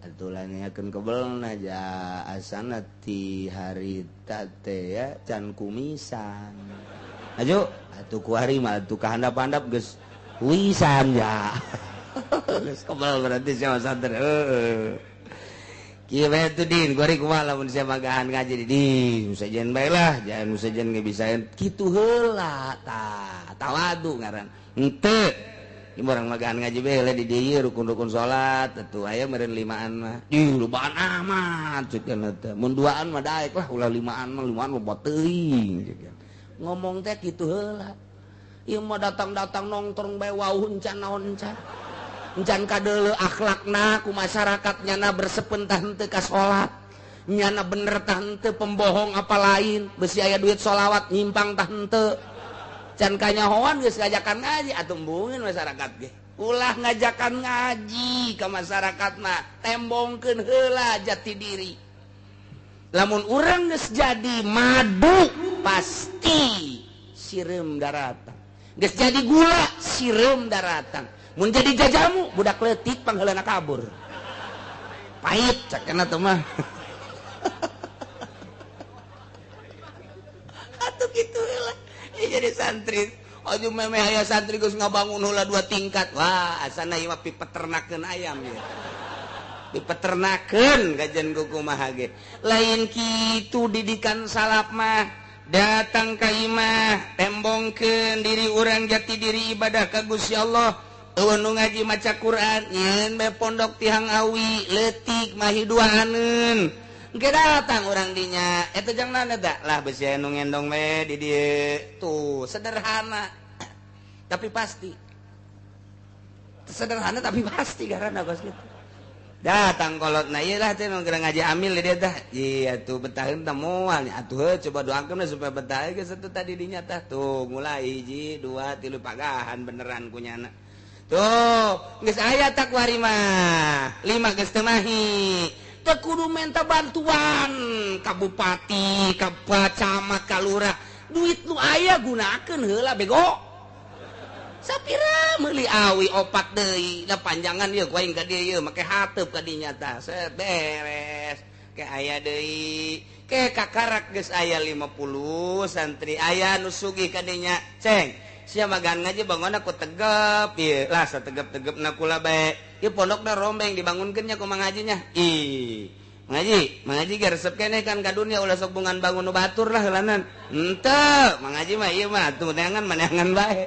Atuh lanyakeun kebelna ja asana ti harita teh ya can kumisan. Aju atuh kuari mah atuh kahandap-handap geus wisan ya. Geus kebel berarti sia masantren. Heeh. Kieu bae tuh din, kuari kumaha lamun sia magahan ngaji di din, sajian bae lah, jangan sajian ge bisaeun. Kitu heula tah, tawadu ngaran. Henteu. Ieu urang magahan ngaji bae heula di dieu rukun-rukun salat atuh aya meureun limaan mah. Ih, lobaan amat ceuk teh. Mun duaan mah daek lah, ulah limaan mah, limaan loba teuing ceuk. Ngomong teh kitu heula. Ieu mah datang-datang nongkrong bae wauh encan naon encan. Encan kadeuleu akhlakna ku masyarakat nyana bersepentah henteu ka salat. Nyana bener tah henteu pembohong apa lain, besi aya duit sholawat nyimpang tah henteu. Can kanyahoan geus ngajakan ngaji atuh embungin masyarakat ge. Ulah ngajakan ngaji ka masyarakat mah, tembongkeun heula jati diri. Lamun urang geus jadi madu pasti sireum daratan. Geus jadi gula sireum daratan. Mun jadi jajamu budak leutik pangheulana kabur. Pahit cakena teh mah. Atuh kitu heula. Jadi santri, aju memeh aya santri geus ngabangun heula 2 tingkat. Wah, asana ieu mah pipeternakeun ayam ieu. Pipeternakeun kajian kumaha ge. Lain kitu didikan salaf mah. Datang ka imah, tembongkeun diri urang jati diri ibadah ka Gusti Allah. Eueuh nu ngaji maca Quran, nyeun bae pondok tihang awi, leutik mahi duaaneun. Engke datang urang dinya, eta jang naon eta? Lah besi aya nu ngendong we di dieu. Tuh, sederhana. Tapi pasti. Sederhana tapi pasti karena kos kitu. Datang kolotna ieu lah teh nu ngaji amil di dieu tah. Ieu atuh betaheun teh moal nya atuh heuh coba doakeun supaya betah geus atuh tadi dinya tah. Tuh mulai 1 2 3 pagahan beneran kunyana. Tuh, geus aya tak kuari mah. 5 geus teu mahi. Teu kudu minta bantuan ka bupati, ka camat, ka lurah. Duit nu aya gunakeun heula bego. Sapira meuli awi opat deui, da panjangan ieu ku aing ka dieu ieu make hateup ka dinya tah. Set beres. Ke aya deui, ke kakarak geus aya 50 santri aya nu sugih ka dinya. Ceng, sia magan ngaji bangunna ku tegep ieu. Lah sategep-tegepna kula bae. Ieu pondokna rombeng dibangunkeun nya ku Mang Haji nya. Ih, Mang Haji ge resep keneh kan ka dunya ulah sok bungan bangun nu batur lah heulanan. Henteu, Mang Haji mah ieu mah atuh neangan maneangan bae.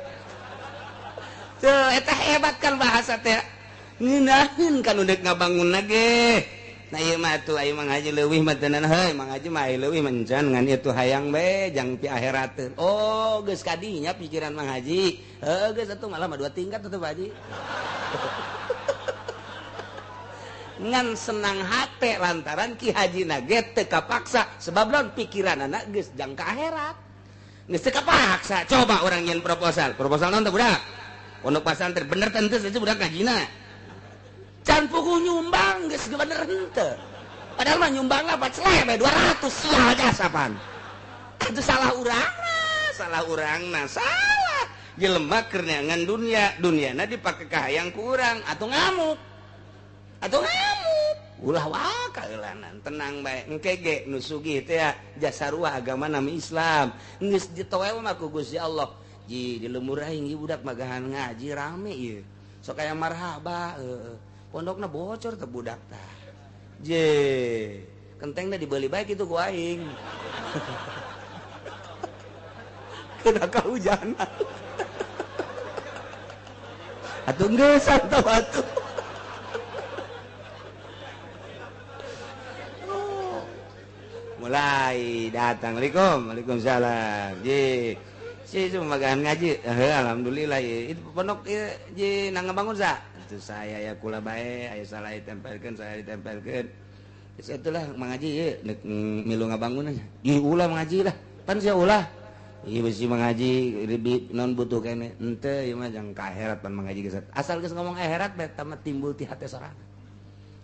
Tuh, eta hebat kan bahasa teh. Ngeunaheun kan udah ngabangunna ge. Nah ieu mah atuh aya Mang Haji leuwih mah teu heuy, Mang Haji mah leuwih mencan ngan ieu tuh hayang bae jang pi akhirateun. Oh, geus kadinya pikiran Mang Haji. Heuh geus atuh malah mah 2 tingkat atuh Pak Haji. Ngan senang hate lantaran Ki Haji nage teu kapaksa sebab lawan pikiranana geus jangka akhirat. Geus teu kapaksa. Coba urang nyeun proposal. Proposal naon teh budak? Pondok pesantren bener teh henteu budak ngajina. Can puguh nyumbang geus bener henteu. Padahal mah nyumbang lah 4 200 sial jasa pan. Itu salah urang nah salah. Jelema keur neangan dunia, duniana dipake ka hayang ku urang atuh ngamuk. Atuh ngamuk. Ulah wae kaeulanan, tenang bae. Engke ge nu sugih teh jasa sarua agama nami Islam. Geus ditoel mah ku Gusti Allah. Ji di lembur aing ieu budak magahan ngaji rame ieu. Sok aya marhaba heueuh. Pondokna bocor teh budak tah. Je, kentengna dibeli bae kitu ku aing. Kena kahujanan. Atuh geus atuh atuh. Mulai datang, Assalamualaikum, waalaikumsalam. Ji, si magahan ngaji. Alhamdulillah ye. Itu pondok ji nang ngabangun sa. Itu saya ya kula bae, aya salah ditempelkeun, saya ditempelkeun. Geus atulah mangaji ye, nek milu ngabangun aja. Ih ulah mengaji lah. Pan sia ulah. Ieu bisi mengaji non butuh kene. Henteu ieu mah jang ka akhirat pan mengaji geus. Asal geus ngomong akhirat bae tah timbul ti hate sorangan.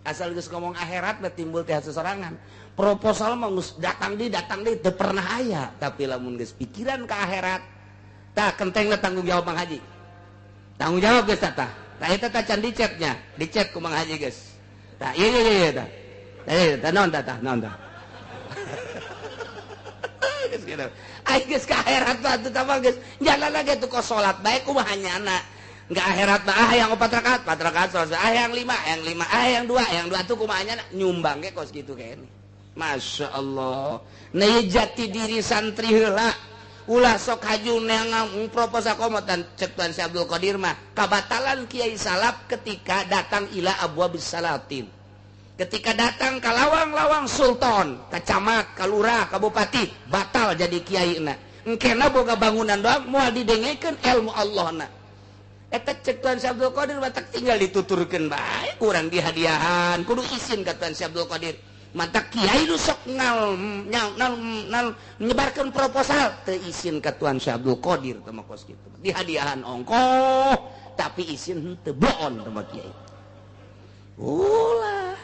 Asal geus ngomong akhirat bae timbul ti hate sorangan. Proposal mah geus datang di teu pernah aya, tapi lamun geus pikiran ka akhirat tah kentengna tanggung jawab Mang Haji. Tanggung jawab geus tah. Tah eta tah can dicetnya, dicet ku Mang Haji geus. Tah ieu ieu ieu tah. Tah ieu tah naon tah tah naon tah. Geus kitu. Ai geus ka akhirat mah atuh tah mah geus jalan lagi tuh kos salat bae kumaha nyana. Enggak akhirat mah ah yang 4 rakaat, 4 rakaat salat, ah yang 5, yang 5, ah yang 2, yang 2 tuh kumaha nyana nyumbang ge kos kitu kene. Masya Allah. Nah jati diri santri heula. Ulah sok haju neangan proposal komotan cek Tuan Syekh Abdul Qadir mah kabatalan Kiai Salaf ketika datang ila abwabis salatin. Ketika datang ka lawang-lawang sultan, ka camat, ka lurah, ka bupati, batal jadi kiai na. Engkena boga bangunan doang moal didengekeun ilmu Allah na. Eta cek Tuan Syekh Abdul Qadir batak tinggal dituturkeun bae kurang dihadiahan, kudu izin ka Tuan Syekh Abdul Qadir. Mata kiai nu sok ngal nal nyebarkeun proposal teu izin ka Tuan Syekh Abdul Qadir teh mah kos kitu. Dihadiahan ongkoh tapi izin henteu boon teh mah kiai. Ulah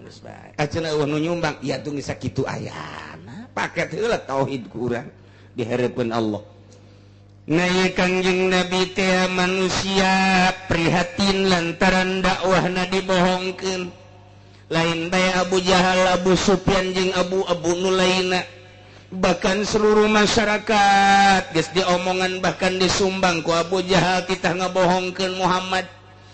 geus bae. Acenah eueuh nu nyumbang ieu tuh geus sakitu ayana. Paket heula tauhid ku urang di hareupeun Allah. Nah ieu Kangjeng Nabi teh manusia prihatin lantaran dakwahna dibohongkeun. Lain bae Abu Jahal, Abu Sufyan jeung Abu nu lainna, bahkan seluruh masyarakat geus diomongan bahkan disumbang ku Abu Jahal titah ngabohongkeun Muhammad.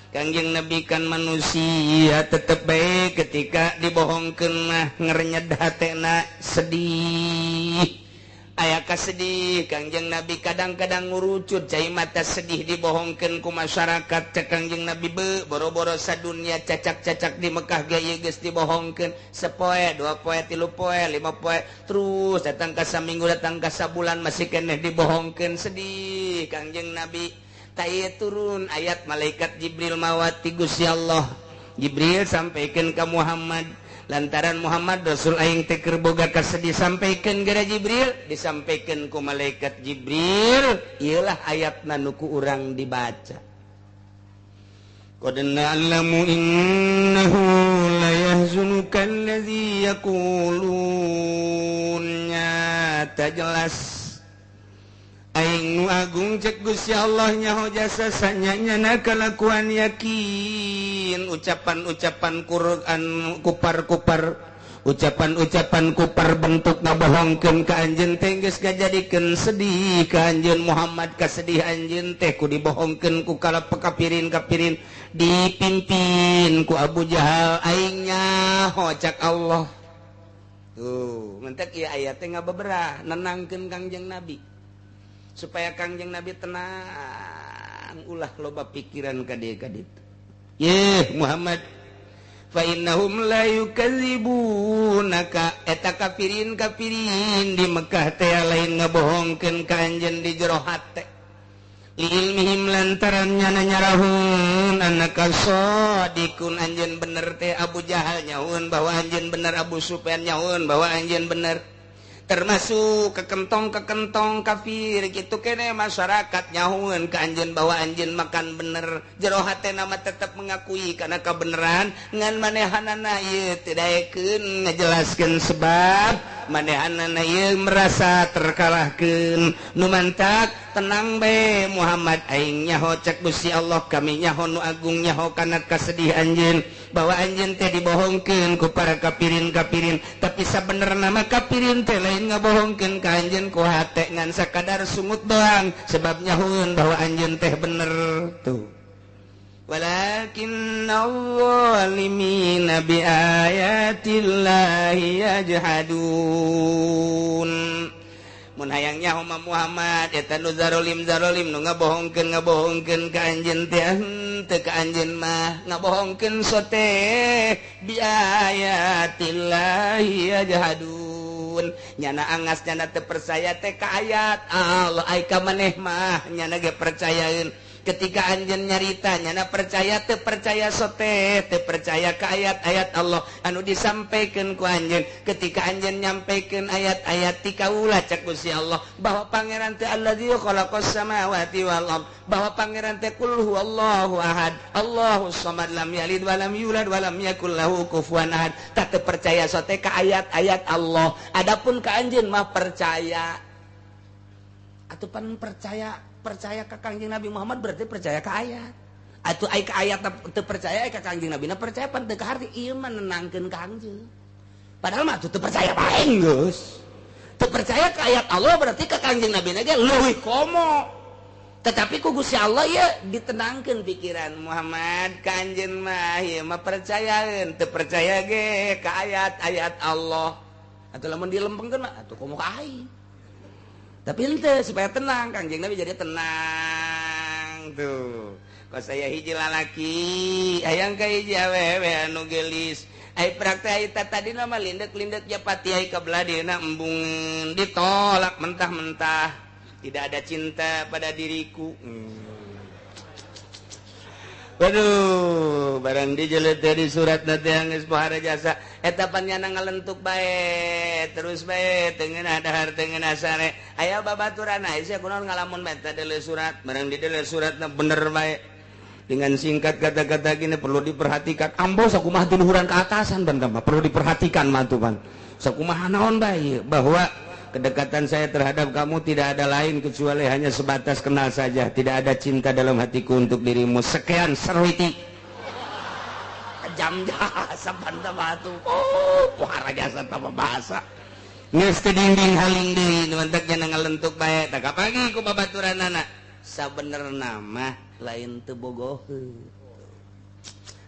Kangjeng Nabi kan manusia tetep bae ketika dibohongkeun mah ngerenyed hatena sedih. Aya kasedih Kangjeng Nabi kadang-kadang ngurucut cai mata sedih dibohongkeun ku masyarakat. Cek Kangjeng Nabi be boro-boro sadunya cacak-cacak di Mekah ge ieu geus dibohongkeun sepoe, dua poe, tilu poe, lima poe, terus datang ka saminggu, datang ka sabulan masih keneh dibohongkeun. Sedih Kangjeng Nabi. Ta ieu turun ayat malaikat Jibril mawati Gusti Allah. Jibril sampaikan ka Muhammad lantaran Muhammad Rasul aing teh keur boga kasedih sampaikan gara Jibril, disampaikan ku malaikat Jibril, ieulah ayatna nu ku urang dibaca. Qad na'lamu innahu la yahzunuka allazi yaqulun, nyata jelas aing nu agung cek Gusti Allah nyaho jasa sanyanya kalakuan yakin ucapan-ucapan Quran kupar-kupar ucapan-ucapan kupar bentuk ngabohongkeun ka anjeun teh geus ngajadikeun sedih ka anjeun Muhammad, kasedih anjeun teh ku dibohongkeun ku kala pekapirin-kapirin dipimpin ku Abu Jahal aing nyaho cak Allah. Tuh mentek ieu ayat teh ngabeberah nenangkeun Kangjeng Nabi supaya Kangjeng Nabi tenang ulah loba pikiran ka dieu ka ditu. Yeh Muhammad fa innahum la yukadzibunaka, eta kafirin kafirin di Mekah teh lain ngabohongkeun ka anjeun di jero hate, Liilmihim lantaran nyana nyarahun annaka shadiqun anjeun bener teh Abu Jahal nyahueun bahwa anjeun bener, Abu Sufyan nyahueun bahwa anjeun bener. Termasuk kekentong-kekentong kafir gitu kene masyarakat nyahueun ka anjeun bahwa anjeun makan bener. Jero hatena mah tetep mengakui kana kabeneran ngan manehanana ieu teu daekeun ngajelaskeun sebab manehanana ieu merasa terkalahkeun. Nu mantak tenang bae Muhammad, aing nyaho cek Gusti Allah, kami nyaho nu agung nyaho kana kasedih anjeun bahwa anjeun teh dibohongkeun ku para kapirin-kapirin, tapi sabenerna mah kapirin teh lain ngabohongkeun ka anjeun ku hate ngan sakadar sungut doang sebab nyahueun bahwa anjeun teh bener tuh. Walakinnadh-dhalimina biayatillahi yajhadun. Mun hayang nyaho mah Muhammad eta nu zarolim-zarolim nu ngabohongkeun ka anjeun teh henteu ka anjeun mah ngabohongkeun sote biayatillahi yajhadun. Nyana angas nyana teu percaya teh ka ayat Allah, ai ka maneh mah nyana ge percayaeun. Ketika anjeun nyarita nyana percaya teu percaya sote teu percaya ka ayat-ayat Allah anu disampaikan ku anjeun. Ketika anjeun nyampaikan ayat-ayat ti kaula cek Gusti Allah bahwa pangeran teh allazi khalaqas samawati wal ard, bahwa pangeran teh qul huwallahu ahad Allahus samad lam yalid wa lam yulad wa lam yakul lahu kufuwan ahad. Tak teu percaya sote ka ayat-ayat Allah, adapun ka anjeun mah percaya. Atuh pan percaya ka Kangjeng Nabi Muhammad berarti percaya ka ayat. Atuh ai ka ayat teu percaya, ai ka Kangjeng Nabi na percaya pan teu kaharti ieu mah nenangkeun ka anjeun. Padahal mah atuh teu percaya bae geus. Teu percaya ka ayat Allah berarti ka Kangjeng Nabi na ge leuwih komo. Tetapi ku Gusti Allah ieu ditenangkeun pikiran Muhammad ka anjeun mah ieu mah percayaeun, teu percaya ge ka ayat-ayat Allah. Atuh lamun dilempengkeun mah atuh komo ka aing. Tapi ente supaya tenang, Kangjeng Nabi jadi tenang tuh. Kok saya hiji lalaki, hayang ka hiji awewe anu geulis. Ai praktek eta tadi nama lindek-lindek japati ai ka belah dieuna embungeun, ditolak mentah-mentah. Tidak ada cinta pada diriku. Waduh, barang dijelet dari surat nanti geus pohara jasa eta pan nyana ngalentuk bae terus bae teu ngeunah dahar teu ngeunah sare. Aya babaturan sia kunaon ngalamun bae teh deuleu surat, barang dideuleu suratna bener bae. Dengan singkat kata-kata gini perlu diperhatikan. Ambo sakumaha tiluhuran ke atasan ban mah perlu diperhatikan mah tuh pan. Sakumaha naon bae bahwa kedekatan saya terhadap kamu tidak ada lain kecuali hanya sebatas kenal saja. Tidak ada cinta dalam hatiku untuk dirimu. Sekian serwiti. Kejam jasa banda batu. Oh, pohara jasa tanpa bahasa. Geus teu dinding haling deui nu mantak nya ngalentuk bae. Tak kapagi ku babaturanana. Sabenerna mah lain teu bogoheun.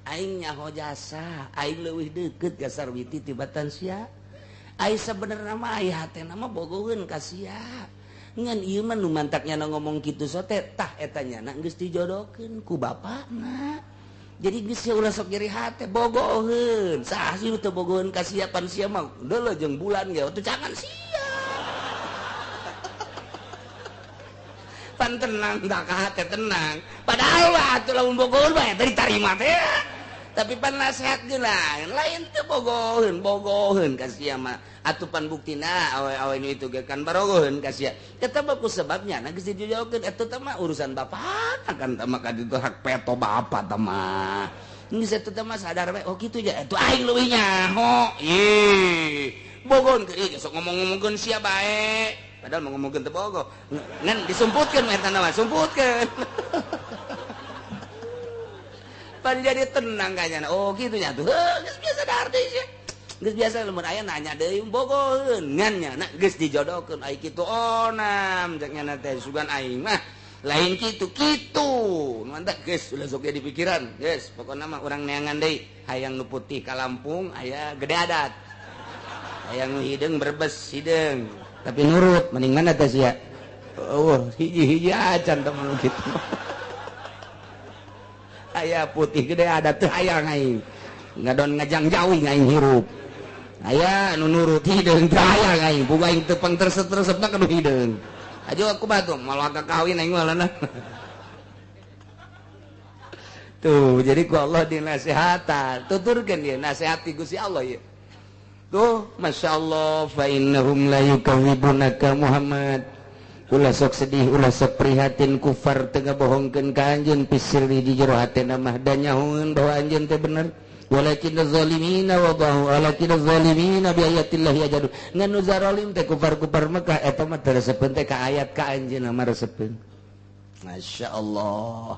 Aing nyaho jasa, aing leuwih deukeut ka Sarwiti tibatan sia. Ai sebenarnya mah ai hatena mah bogoheun ka sia. Ngan ieu mah nu mantaknya ngomong kitu sote tah eta nyana geus dijodohkeun ku bapakna. Jadi geus ulah sok nyeri hate bogoheun. Saha sih nu teu bogoheun ka sia pan sia mah deuleu jeung bulan ge atuh jangan sia. Pan tenang tak ka hate tenang. Padahal mah atuh lamun bogoheun mah eta ditarima teh. Tapi pan nasihat ge lain teu bogoheun, bogoheun ka sia mah. Atuh pan buktina awe-awe nu itu ge kan barogoheun ka sia. Eta mah ku sebabnya na geus dijodohkeun eta teh mah urusan bapak kan teh mah ka ditu hak peto bapak teh mah. Geus eta teh mah sadar we, oh kitu ja atuh aing leuwih nyaho. Ih, bogoheun ke ieu sok ngomong-ngomongkeun sia bae. Padahal mau ngomongkeun teu bogoh. Ngan disumputkeun eta mah, sumputkeun. Pan jadi tenang kayaknya. Oh gitu nya tuh. Geus biasa dahar deui sia. Geus biasa lamun aya nanya deui bogoheun ngan nya na geus dijodohkeun ai kitu onam cek nya teh sugan aing mah lain kitu kitu. Mantap geus ulah sok di pikiran. Geus pokona mah urang neangan deui hayang nu putih ka Lampung aya gede adat. Hayang nu hideung Brebes hideung tapi nurut mending mana teh sia. Oh hiji-hiji acan teh mun kitu. Aya putih gede ada teu hayang aing ngadon ngajang jauh aing hirup aya nu nurut hideung teu hayang aing boga aing teu pang terset-tersepna ka nu hideung. Ajo aku batu malah kawin aing mah. Tuh, jadi ku Allah dinasehatan, tuturkeun dia nasehati Gusti Allah ya. Tuh, Masya Allah, fa innahum la yukadzibunaka Muhammad. Ulah sok sedih, ulah sok prihatin kufar teu ngabohongkeun ka anjeun pisirri di jero hatena mah da nyahoeun bahwa anjeun teh bener. Walakin zalimina wa bahu walakin zalimina bi ayatillahi yajadu. Ngan nu zalim teh kufar-kufar Mekah eta mah teu resepeun teh ka ayat ka anjeun mah resepeun. Masya Allah.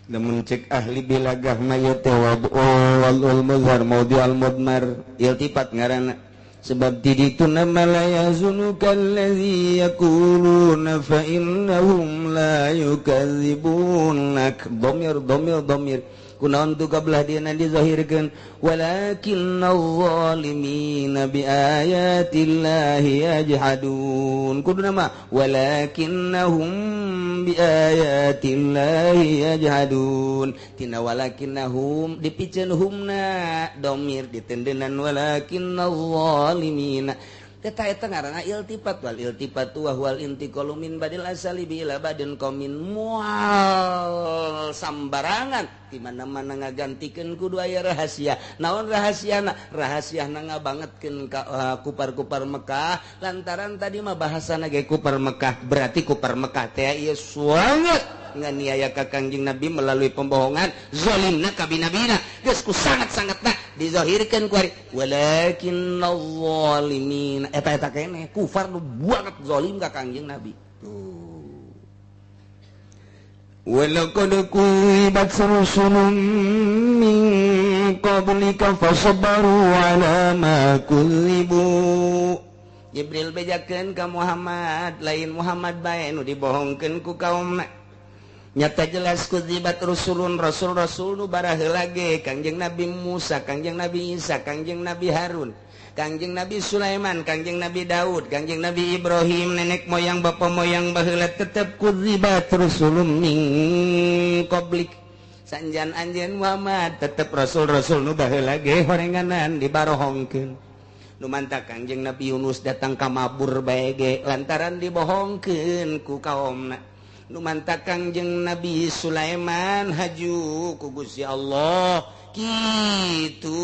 Lamun cek ahli bilagah mah teh wal muzhar maudhi al mudmar iltifat ngaranna sebab di ditu nama la yazunuka allazi yaquluna fa innahum la yukadzibunak dhamir dhamir dhamir kunaon tu kabelah dieuna dizahirkeun walakinnaz zalimina biayatillahi yajhadun kuduna mah walakinnahum biayatillahi yajhadun tina walakinnahum dipiceun humna domir ditendenan walakinnaz zalimina eta eta ngaranna iltifat wal iltifat wa huwal intiqalu min badil asali bi ila badin qamin mual sambarangan di mana-mana ngagantikeun kudu aya rahasia naon rahasiana rahasiana ngabangetkeun ka kupar-kupar Mekah lantaran tadi mah bahasana ge kupar Mekah berarti kupar Mekah teh ieu suanget nganiaya ka Kangjeng Nabi melalui pembohongan zalimna ka binabina geus ku sangat-sangatna dizahirkeun ku ari walakinnaz zalimin eta eta keneh kufar nu banget zalim ka Kangjeng Nabi tuh. Walaqad kuzibat rusulun min qablika fasabaru ala ma kuzibu. Jibril bejakeun ka Muhammad lain Muhammad bae nu dibohongkeun ku kaumna nyata jelas kuzibat rusulun rasul-rasul nu baraheula ge Kangjeng Nabi Musa, Kangjeng Nabi Isa, Kangjeng Nabi Harun, Kangjeng Nabi Sulaiman, Kangjeng Nabi Daud, Kangjeng Nabi Ibrahim, nenek moyang bapak moyang baheula tetep kuzibat rusulun min qablik. Sanjan anjeun Muhammad tetep rasul-rasul nu baheula ge horenganan dibarohongkeun. Nu mantak Kangjeng Nabi Yunus datang ka mabur bae ge lantaran dibohongkeun ku kaomna. Nu mantak Kangjeng Nabi Sulaiman haju ku Gusti Allah kitu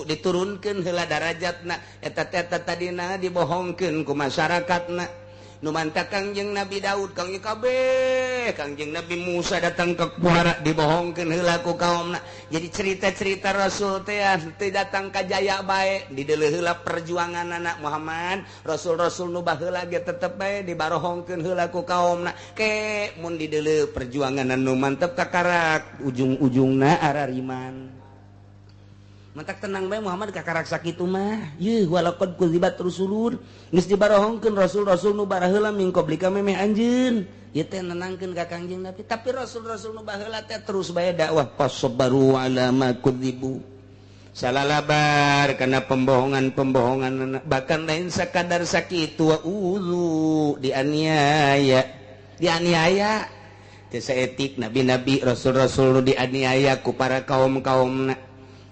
diturunkeun heula darajatna eta teh tadina dibohongkeun ku masyarakatna. Nu mantak Kangjeng Nabi Daud Kangjeng kabeh Kangjeng Nabi Musa datang ke muara dibohongkeun heula ku kaomna. Jadi cerita-cerita rasul teh teu datang ka jaya bae dideuleuh heula perjuanganana Muhammad rasul-rasul nu baheula ge tetep bae dibarohongkeun heula ku kaomna ke mun dideuleuh perjuanganna nu mantep kakarak ujung-ujungna arariman. Mantak tenang bae Muhammad kakarak sakitu mah. Yeuh walaqad kuzibat rusulun geus dibarohongkeun rasul-rasul nu baraheula min qablika memeh anjeun. Ieu teh nenangkeun ka Kangjeng Nabi. Tapi rasul-rasul nu baheula teh terus bae dakwah fasabaru ala ma kudzibu. Salalabar kana pembohongan-pembohongan bahkan lain sakadar sakitu wa uzu dianiaya. Dianiaya teu saetik nabi-nabi rasul-rasul nu dianiaya ku para kaum-kaumna.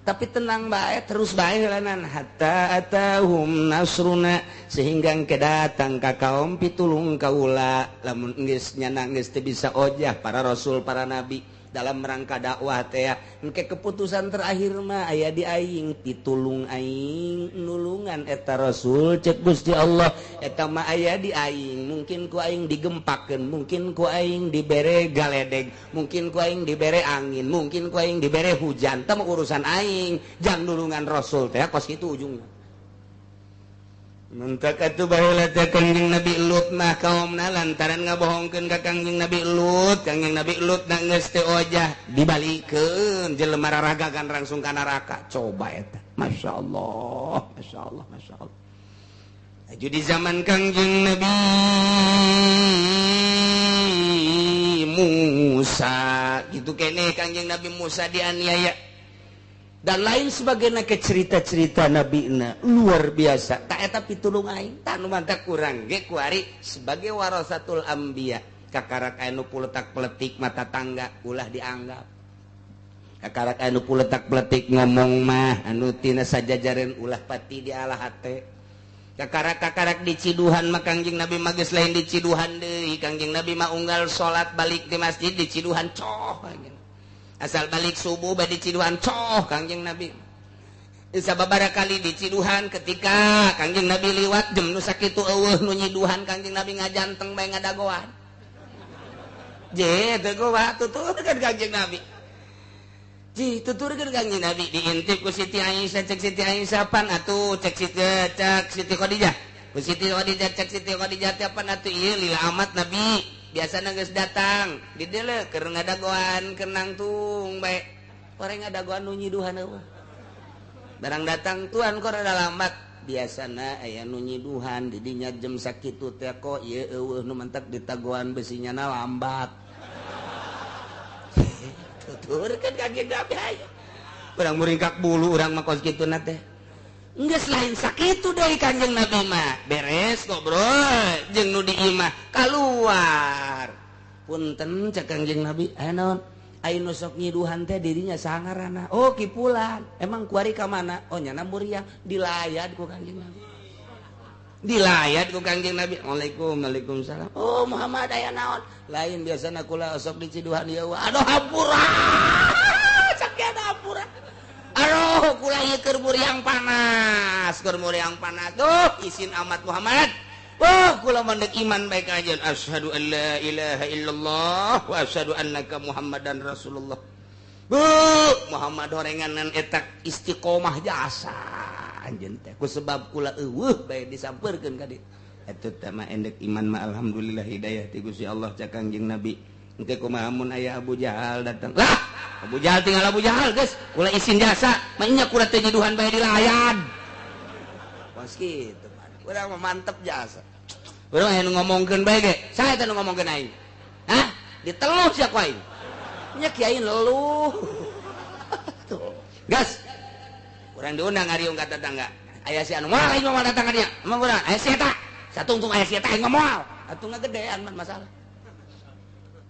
Tapi tenang bae terus bae heulanan hatta atahum nasruna sehingga engke datang ka kaum pitulung kaula lamun geus nyana geus teu bisa ojah para rasul para nabi dalam rangka dakwah teh engke keputusan terakhir mah aya di aing pitulung aing nulungan eta rasul cek Gusti Allah eta mah aya di aing mungkin ku aing digempakeun mungkin ku aing dibere galedeg mungkin ku aing dibere angin mungkin ku aing dibere hujan teh urusan aing jang nulungan rasul teh kos kitu ujungna. Mentak atuh baheula teh Kangjeng Nabi Lut mah kaomna lantaran ngabohongkeun ka Kangjeng Nabi Lut, Kangjeng Nabi Lut na geus teu ojah dibalikeun jelema raragagan langsung ka neraka. Coba eta. Masyaallah, masyaallah, masyaallah. Aju di zaman Kangjeng Nabi Musa gitu keneh Kangjeng Nabi Musa dianiaya dan lain sebagainya ke cerita-cerita Nabi na luar biasa. Tak eta pitulung aing tak nu mantak kurang ge kuari sebagai warasatul anbiya kakarak anu puletak peletik mata tangga ulah dianggap kakarak anu puletak peletik ngomong mah anu tina sajajaren ulah pati di alah hate. Kakarak-kakarak di Ciduhan mah Kangjeng Nabi mah geus lain di Ciduhan deui. Kangjeng Nabi mah unggal salat balik di masjid di Ciduhan coh. Asal balik subuh bae di Ciduhan coh Kangjeng Nabi. Sababaraha kali di Ciduhan ketika Kangjeng Nabi liwat jem nu sakitu eueuh nu nyiduhan Kangjeng Nabi ngajanteng bae ngadagoan. Je teu gowa tuturkeun Kangjeng Nabi. Ji tuturkeun Kangjeng Nabi diintip ku Siti Aisyah cek Siti Aisyah pan atuh cek Siti cek Siti Khadijah. Ku Siti Khadijah cek Siti Khadijah teh pan atuh ieu lila amat Nabi. Biasana geus datang di dieu keur ngadagoan keur nangtung bae. Orang ngadagoan nu nyiduhan eueuh. Barang datang tuan kok rada lambat. Biasana aya nu nyiduhan di dinya jam sakitu teh kok ieu eueuh nu mentek ditagoan besinya na lambat. Tuturkeun Kangjeng Nabi aya. Urang muringkak bulu urang mah kos kituna teh. Geus lain sakitu deui Kangjeng Nabi mah. Beres ngobrol jeung nu di imah kaluar. Punten cek Kangjeng Nabi aya naon? Ayo nu sok nyiduhan teh dirinya sangarana. Oh kipulan. Emang kuari ka mana? Oh nyana muriang dilayat ku Kangjeng Nabi. Dilayat ku Kangjeng Nabi. Waalaikum waalaikumsalam. Oh Muhammad aya naon? Lain biasana kula osok di Ciduhan ieu. Aduh hampura. Sakieu hampura. Aduh kula ieu keur muriang panas, keur muriang panas. Duh isin amat Muhammad. Oh, kula mandek iman baik aja. Asyhadu an la ilaha illallah wa asyhadu annaka Muhammadan Rasulullah. Bu, Muhammad horenganan etak istiqomah jasa anjeun teh. Ku sebab kula eueuh bae disampeurkeun ka dieu. Eta teh mah endek iman mah alhamdulillah hidayah ti Gusti Allah cak Kangjeng Nabi. Engke kumaha mun aya Abu Jahal datang. Lah, Abu Jahal tinggal Abu Jahal geus. Kula isin jasa, mah nya kula teh nyiduhan bae dilayan. Pas kitu. Urang mah mantep jasa. Urang aya nu ngomongkeun bae ge. Saha eta nu ngomongkeun aing? Hah? Diteluh sia ku aing. Nya kiai leluh. Tuh. Gas. Urang diundang ngariung ka tetangga. Aya si anu moal aing mah datang ka dieu. Emang urang aya si eta. Satungtung aya si eta aing mah moal. Atuh ngagedean mah masalah.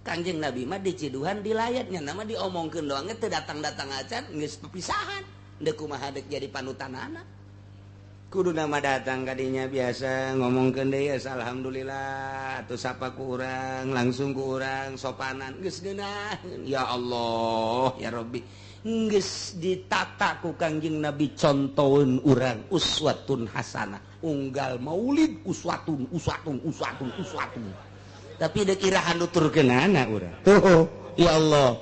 Kangjeng Nabi mah di Ciduhan dilayatnya nama diomongkeun doang teu datang-datang acan geus pepisahan. Deuk kumaha deuk jadi panutanana. Kudu nama datang kadinya biasa ngomongkeun deui alhamdulillah atuh sapa ku urang langsung ku urang sopanan geus geunah ya Allah ya Rabbi geus ditata ku Kangjeng Nabi contoheun urang uswatun hasanah unggal maulid uswatun uswatun uswatun uswatun tapi deuk irahan nuturkeunana urang tuh ya Allah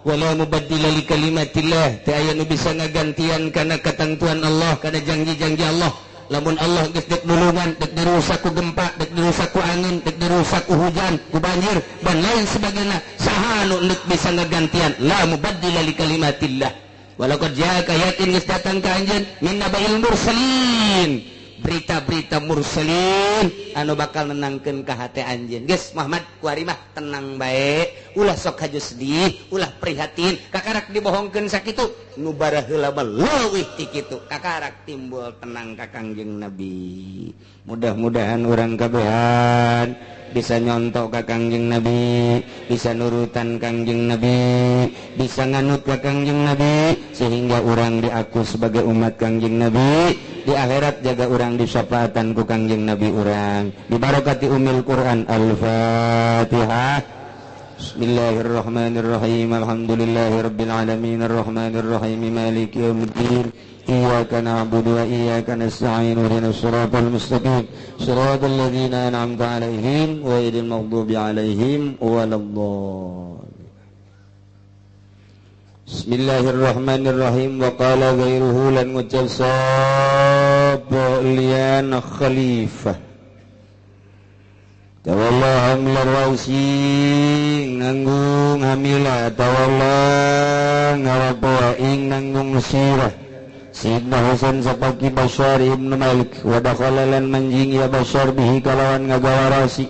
wala mubaddila li kalimatillah teu aya nu bisa ngagantian kana katentuan Allah kana janji-janji Allah lamun Allah geus dek nulungan dek dirusak ku gempa dek dirusak ku angin dek dirusak ku hujan ku banjir dan lain sebagainya saha nu deuk bisa ngagantian la mubaddila li kalimatillah walaqad ja'aka yakin geus datang ka anjeun min nabail mursalin berita-berita mursalin anu bakal nenangkeun ka hate anjeun geus Muhammad kuari mah tenang bae ulah sok haju sedih ulah prihatin kakarak dibohongkeun sakitu nu baraheula mah leuwih ti kitu kakarak timbul tenang ka Kangjeng Nabi. Mudah-mudahan urang kabehan bisa nyontok ka Kangjeng Nabi, bisa nurutan Kangjeng Nabi, bisa nganut ka Kangjeng Nabi sehingga urang diaku sebagai umat Kangjeng Nabi di akhirat jaga urang disyafaatan ku Kangjeng Nabi urang. Bibarakati umil Quran. Al-Fatihah. Bismillahirrahmanirrahim. Alhamdulillahirabbil alamin arrahmanirrahim maliki yaumiddin. Iyyaka na'budu wa iyyaka nasta'in ihdinas siratal mustaqim siratal ladzina an'amta 'alaihim ghairil maghdubi 'alaihim waladdallin. Bismillahirrahmanirrahim. Wa qala ghairuhu lan ngucap sapa liyan khalifah tawalla hamla rausi nanggung hamila tawalla ngarapo ing nanggung sirah Sayyidina Hasan sapaki Bashar ibn Malik wa dakhala lan manjing ya Bashar bihi kalawan ngagawa rasi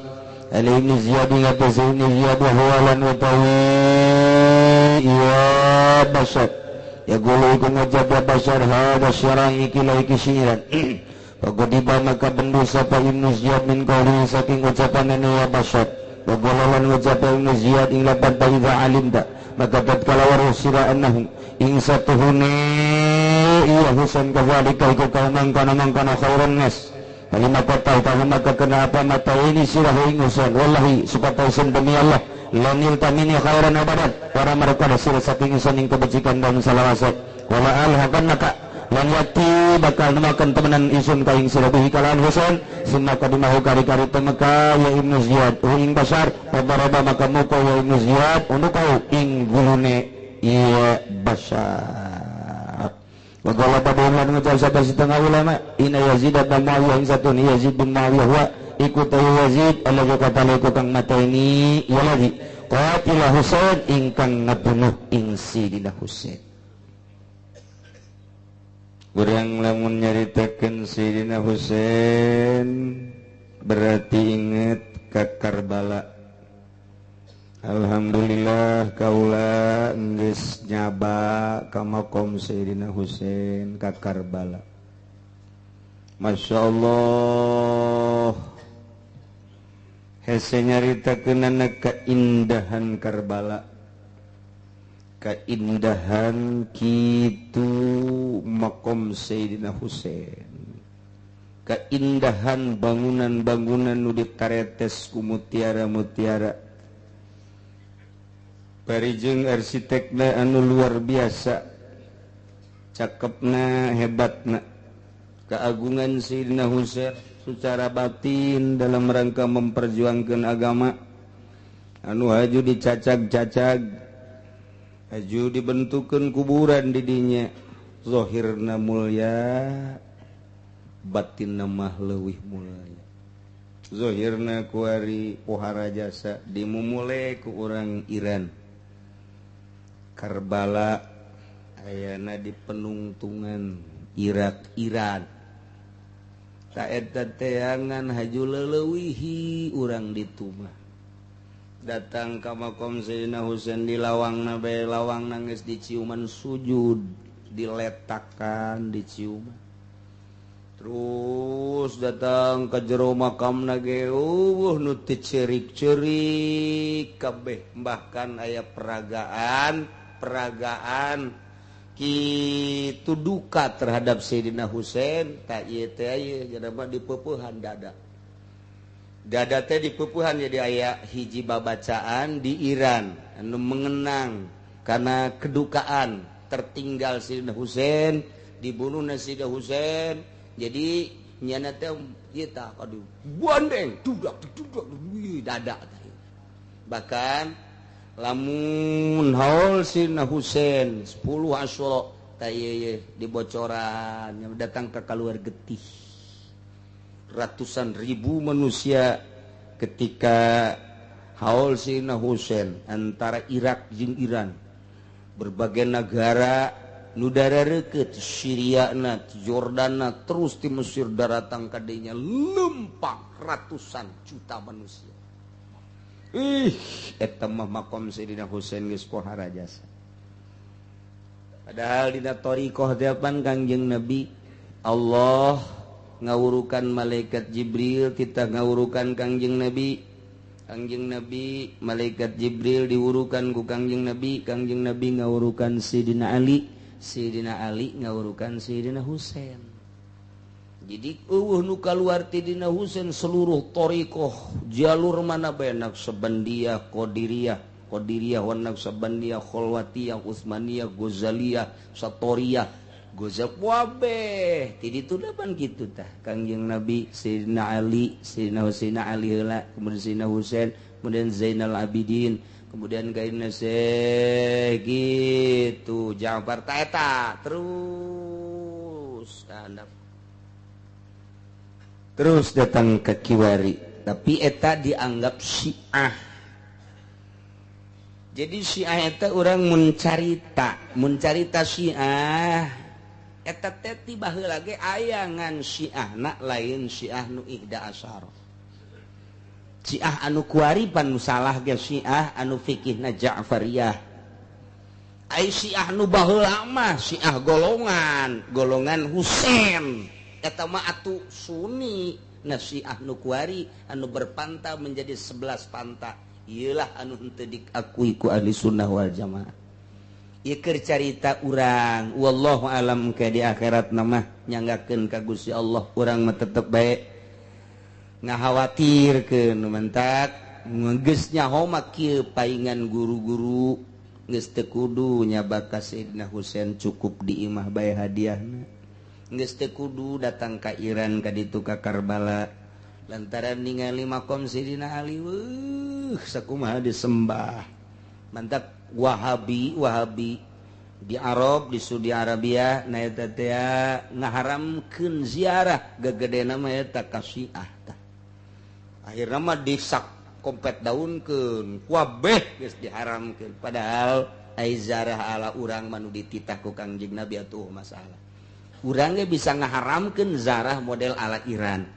Ali ibn Ziyad ngatas ibn Ziyad wa huwa lan watawi ya Bashar ya gulu iku ngajab ya Bashar hada syarang iki la iki syiran Pagodiba maka bendu sapa Ibnu Ziyad min qawli saking ucapanane ya Bashar wa qala lan ucap Ibnu Ziyad ing lapan fa alimta maka tatkala waruh sira annahum ing satuhune iya husan kadzalika iku kaum mangkana mangkana khairan nas Palima kota tahu maka kenapa mata ini sirah ing Husain wallahi supata Husain demi Allah lanil tamini khairan abadan para mereka sirah saking Husain ing kebajikan dan salawase wala alhakan maka lan yati bakal nemakan temenan isun kaing sirah bihi kalahan Husain summa kadimahu kari-kari temeka ya Ibnu Ziyad ing Basar pabaraba maka muka ya Ibnu Ziyad unukau ing gulune ya Basar. Wa qala ba'dhum ngucap sapa setengah ulama inna Yazid bin Muawiyah ing satun Yazid bin Muawiyah wa iku ta Yazid alladzi qatala iku kang mateni ya ladzi qatila Husain ingkang ngabunuh ing Sidina Husain. Urang lamun nyaritakeun Sidina Husain berarti inget ka Karbala. Alhamdulillah kaula geus nyaba ka makom Sayyidina Husain ka Karbala. Masya Allah, hese nyaritakeunana keindahan Karbala, keindahan kitu makom Sayyidina Husain, keindahan bangunan-bangunan nu ditaretes ku mutiara-mutiara. Parijeng arsitekna anu luar biasa, cakepna, hebatna, keagungan Sayyidina Husain secara batin dalam rangka memperjuangkan agama anu haju dicacag-cacag, haju dibentukkan kuburan didinya, zahirna mulia, batinna mah leuwih mulia. Zahirna kuari pohara jasa dimumule ku urang Iran. Karbala ayana di penungtungan Irak Iran. Ta eta teangan haju leleuwihi urang ditu mah. Datang ka makom Sayyidina Husain di lawangna bae lawang nangis diciuman sujud, diletakan diciuman. Terus datang ke jero makamna ge eueuh nu teu ceurik-ceurik kabeh, bahkan aya peragaan kitu duka terhadap Sayyidina Husain tak ieu teh ieu jelema dipeupehan dada. Dada teh dipeupehan jadi aya hiji babacaan di Iran anu mengenang karena kedukaan tertinggal Sayyidina Husain, dibunuhna Sayyidina Husain. Jadi nyana teh ieu tah aduh bandeng dudak dudak dada teh. Bahkan lamun haul Sayyidina Husain 10 Asyura tah ieu dibocoran datang ke keluar getih ratusan ribu manusia ketika haul Sayyidina Husain antara Irak jeung Iran, berbagai negara nu darareukeut Syria na Jordana terus di Mesir daratang kadenya lempang ratusan juta manusia. Ih, eta mah makom Sayyidina Husain geus pohara jasa. Padahal dina thariqah teh pan Kangjeng Nabi Allah ngawurukan malaikat Jibril, kita ngawurukan Kangjeng Nabi. Kangjeng Nabi malaikat Jibril diwurukan ku Kangjeng Nabi, Kangjeng Nabi ngawurukan Sayyidina Ali, Sayyidina Ali ngawurukan Sayyidina Husain. Jadi eueuh nu kaluar ti Dina Husain seluruh thariqah jalur mana bae Naqsyabandiyah, Qadiriyah, Qadiriyah wa Naqsyabandiyah, Khalwatiyah, Utsmaniyah, Ghazaliyah, Satoriyah, Ghazal wabeh. Ti ditu lapan kitu tah Kangjeng Nabi, Sayyidina Ali, Sayyidina Husain Ali heula, kemudian Sayyidina Husain, kemudian Zainal Abidin, kemudian kaina gitu Ja'far ta eta terus tandap. Terus datang ke Kiwari, tapi eta dianggap Syiah. Jadi Syiah eta orang mencarita Syiah eta teh ti baheula ge aya ngan Syiah na lain Syiah nu ihda asyara. Syiah anu kuari pan nu salah ge Syiah anu fikihna Ja'fariyah. Ai Syiah nu baheula mah Syiah golongan Husain. Eta mah atuh Sunni. Nah Syiah nu kuari anu berpanta menjadi 11 panta. Ieulah anu henteu diakui ku ahli sunnah wal jamaah. Ieu keur carita urang, wallahu alam ke di akhirat mah nyanggakeun ka Gusti Allah urang mah tetep bae Ngakhawatirkeun nu mentak geus nyaho mah kieu paingan guru-guru geus teu kudu nyabak ka Sayyidina Husain, cukup di imah bae hadiahna. Geus teu kudu datang ka Iran ka ditu ka Karbala lantaran ningali makom Sayyidina Ali weuh sakumaha disembah. Mantap Wahabi Wahabi di Arab di Saudi Arabia na eta teh ngaharamkeun ziarah gegedena mah eta ka Syiah tah. Akhirna mah disak kompet daunkeun kabeh geus diharamkeun, padahal ai ziarah ala urang mah nu dititah ku Kangjeng Nabi atuh masalah. Urang ge bisa ngaharamkeun zarah model ala Iran.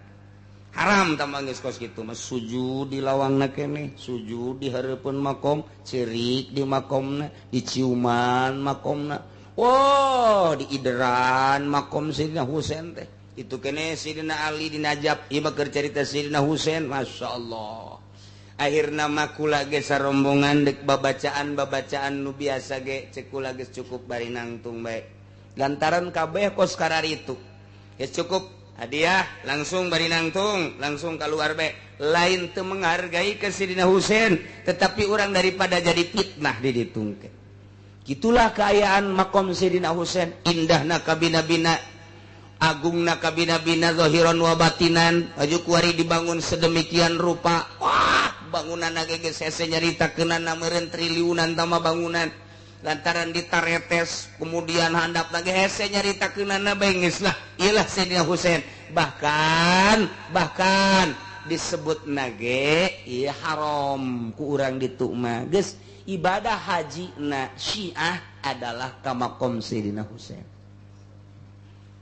Haram tambah geus kos kitu mah, sujud di lawangna keneh, sujud di hareupeun makom, ceurik di makomna, diciuman makomna. Wah, diideran makom Sayyidina Husain teh. Itu keneh Sayyidina Ali di Najaf, ieu mah keur carita Sayyidina Husain, Masya Allah. Akhirna mah kula ge sarombongan deuk babacaan-babacaan nu biasa ge cek kula geus cukup bari nangtung bae. Lantaran kabeh kos kararitu. Geus cukup hadiah langsung bari nangtung, langsung keluar bae. Lain teu menghargai ke Sayyidina Husain, tetapi orang daripada jadi fitnah di ditungkeun. Gitulah keayaan makom Sayyidina Husain, indahna kabina-bina, agungna kabina-bina zahiran wa batinan, aju kuari dibangun sedemikian rupa. Wah, bangunan ge geus hese nyaritakeunana meureun triliunan tama bangunan. Lantaran ditaretes kemudian handap lagi hese nyaritakeunana bae geus lah. Iyalah Sayyidina Husain. Bahkan bahkan disebut nage ieu haram ku urang ditu mah. Geus ibadah haji na Syiah adalah ka makom Sayyidina Husain.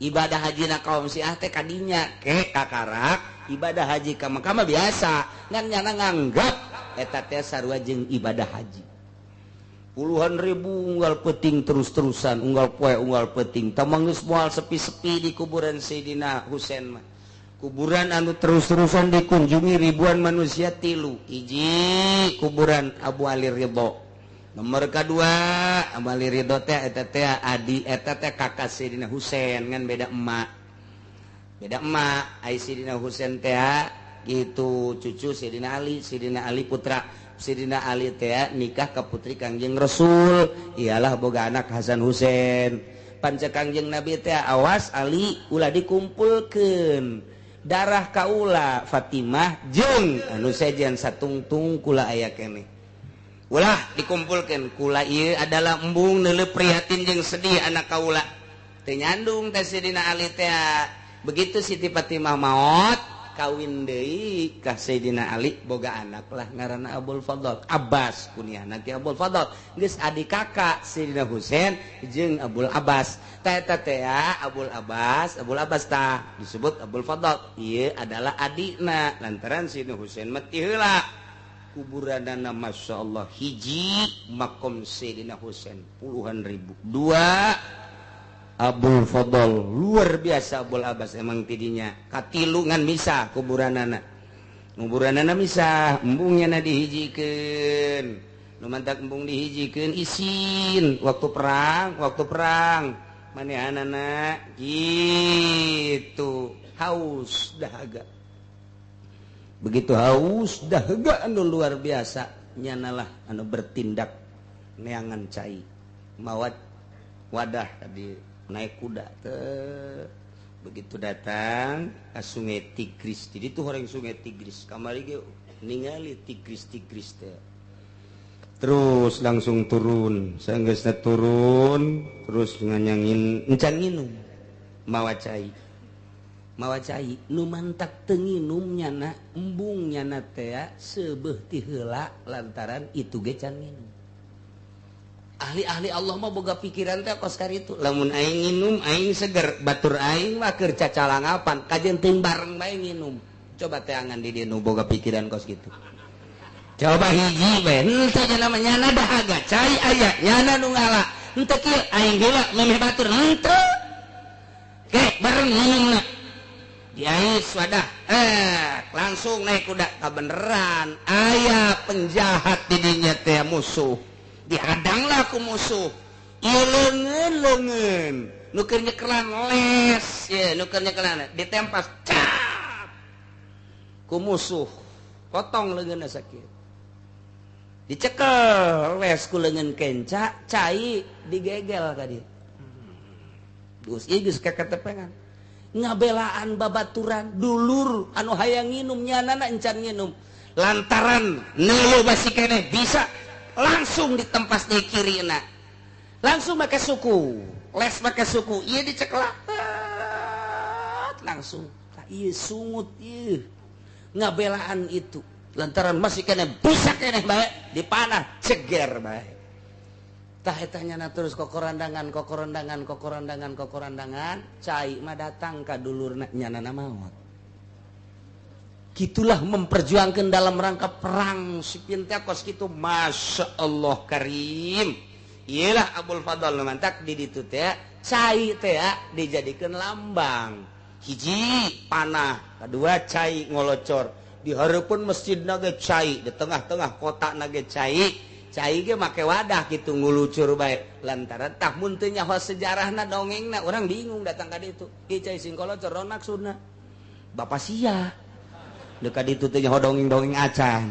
Ibadah haji na kaum Syiah teh kadinya ke kakarak ibadah haji ka Mekah mah biasa ngan nyana nganggap eta teh sarua jeung ibadah haji. Puluhan ribu unggal peting terus-terusan unggal poe unggal peting tamang geus moal sepi-sepi di kuburan Sayyidina Husain mah. Kuburan anu terus-terusan dikunjungi ribuan manusia tilu. Hiji kuburan Abu Ali Ridho. Nomor kedua Abu Ali Ridho teh eta teh adi eta teh kakak Sayyidina Husain ngan beda emak. Beda emak ai Sayyidina Husain teh gitu cucu Sayyidina Ali, Sayyidina Ali putra Sayyidina Ali teh nikah ka putri Kangjeng Rasul, ialah boga anak Hasan Husain. Pancek Kangjeng Nabi teh awas Ali ulah dikumpulkeun darah kaula Fatimah jeung anu sejen satungtung kula aya keneh. Ulah dikumpulkeun kula ieu adalah embung neuleuh prihatin jeung sedih anak kaula. Teu nyandung teh Sayyidina Ali teh. Begitu Siti Fatimah maot kawin deui ka Sayyidina Ali boga anak lah ngaranna Abul Fadl. Abbas kunyahna ki Abul Fadl. Geus adik kakak Sayyidina Husain jeung Abul Abbas. Tah eta teh Abul Abbas, Abul Abbas tah disebut Abul Fadl. Ieu adalah adikna lantaran Sayyidina Husain mati heula. Kuburanana Masya Allah hiji makom Sayyidina Husain puluhan ribu. Dua Abul Fadl luar biasa Abul Abbas emang tidinya katilungan misah kuburanana. Kuburanana misah embungnya na dihijikeun. Nu mantak embung dihijikeun isin waktu perang manehanana gitu haus dahaga. Begitu haus dahaga anu luar biasa nyanalah anu bertindak neangan cai mawat wadah tadi naik kuda teh. Begitu datang ke Sungai Tigris, jadi tuh orang Sungai Tigris kamari ge ningali Tigris-Tigris teh. Terus langsung turun, sanggeusna turun terus nganyangin encan nginum mawa cai. Mawa cai nu mantak teu nginum nyana embung nyana teh seubeuh ti heula lantaran itu ge can nginum. Ahli-ahli Allah mah boga pikiran teh kos karitu. Lamun aing nginum aing seger, batur aing mah keur cacalangapan, kajeun teuing bareng bae nginum. Coba teangan di dieu nu boga pikiran kos kitu. Coba hiji bae, henteu nya namanya nyana dahaga, cai aya, nyana nu ngala. Henteu kieu aing heula memeh batur henteu. Ke bareng nginumna. Diais wadah, langsung naik kuda kabeneran aya penjahat di dinya teh musuh. Dihadanglah ku musuh. Ieu leungeun-leungeun, nu keur nyekelan les, ye nu keur nyekelan ditempas cap. Ku musuh potong leungeunna sakit. Dicekel les ku leungeun kenca, cai digegel ka dieu. Geus ieu geus kaketepengan. Ngabelaan babaturan dulur anu hayang nginum nyanana encan nginum. Lantaran neuleuh basi keneh bisa langsung ditempas di kirina. Langsung make suku, les make suku, ieu dicekelak langsung. Tah ieu sungut ieu. Ngabelaan itu lantaran masih kene bisa keneh bae dipanah ceger bae. Tah eta nyana terus kokorandangan kokorandangan kokorandangan kokorandangan cai mah datang ka dulurna nyanana maot. Gitulah memperjuangkan dalam rangka perang sipin teh kos kitu. Masya Allah karim. Iyalah Abul Fadl mantak di ditu teh cai teh dijadikeun lambang. Hiji panah, kedua cai ngolocor di hareupeun masjid nage cai, di tengah-tengah kota nage cai, cai ge make wadah kitu ngulucur bae lantaran tah mun teu nyaho sejarahna dongengna urang bingung datang ka ditu. Ieu cai sing kolocor naon maksudna? Bapak sia. Deuk ka ditu teh nyaho dongeng-dongeng acan.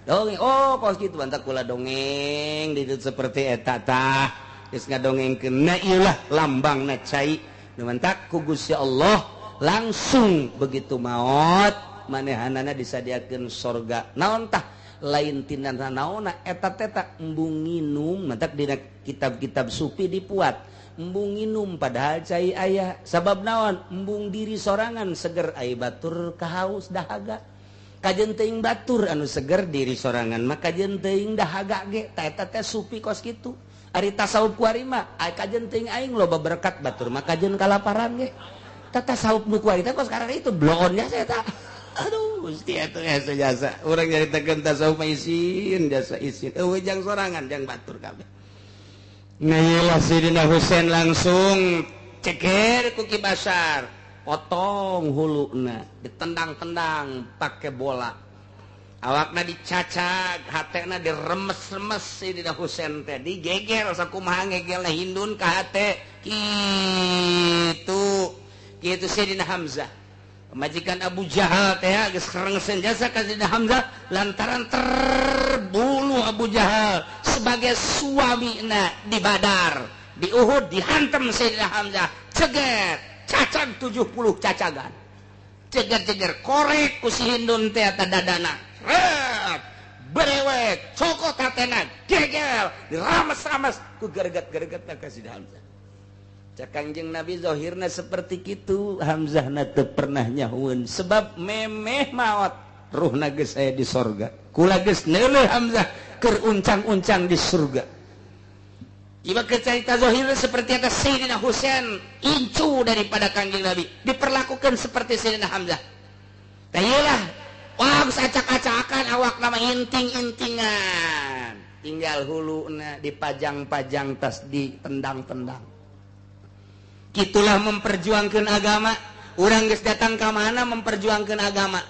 Dongeng oh kos kitu bantak kula dongeng di ditu seperti eta tah. Geus ngadongengkeun na ieu lah lambangna cai. Nu mantak ku Gusti Allah langsung begitu maot manehanana disadiakeun sorga. Naon tah lain tina naonna eta teh tak embung nginum mantak dina kitab-kitab sufi dipuat embung nginum padahal cai aya sabab naon embung diri sorangan seger ai batur kahaus dahaga kajen teuing batur anu seger diri sorangan mah kajen teuing dahaga ge ta eta teh sufi kos kitu. Ari tasawuf kuari mah ai kajen teuing aing loba berkat batur mah kajen kalaparan ge. Tasawuf nu kuari teh kos karena itu bloonnya saya tak. Aduh, Gusti atuh jasa jasa. Urang nyaritakeun tasawuf mah isin, jasa isin. Eueuh jang sorangan jang batur kabeh. Nah, iyalah Sidina Husain langsung ceker ku Ki Basar, potong huluna, ditendang-tendang pake bola. Awakna dicacag, hatena diremes-remes Sidina Husain teh digeger sakumaha ngegelna hindun ka hate. Kitu. Kitu Sayyidina Hamzah pemajikan Abu Jahal teh geus kerengsen jasa ka Sayyidina Hamzah lantaran terbunuh Abu Jahal sebagai suamina di Badar, di Uhud dihantam Sayyidina Hamzah ceger cacag 70 cacagan ceger-ceger korek ku si Hindun teh eta dadana rep berewek cokot hatena gegel dirames-rames ku gereget-geregetna ka Sayyidina Hamzah. Cak Kangjeng Nabi zahirna seperti kitu Hamzahna teu pernah nyahueun sebab memeh maot ruhna geus aya di sorga kula geus neuleuh Hamzah keur uncang-uncang di surga. Ieu carita zahirna seperti eta Sayyidina Husain incu daripada Kangjeng Nabi diperlakukan seperti Sayyidina Hamzah. Tah ieu lah wah geus acak-acakan awakna mah inting-intingan tinggal huluna dipajang-pajang tas ditendang-tendang. Itulah memperjuangkan agama. Urang geus datang ka mana memperjuangkan agama.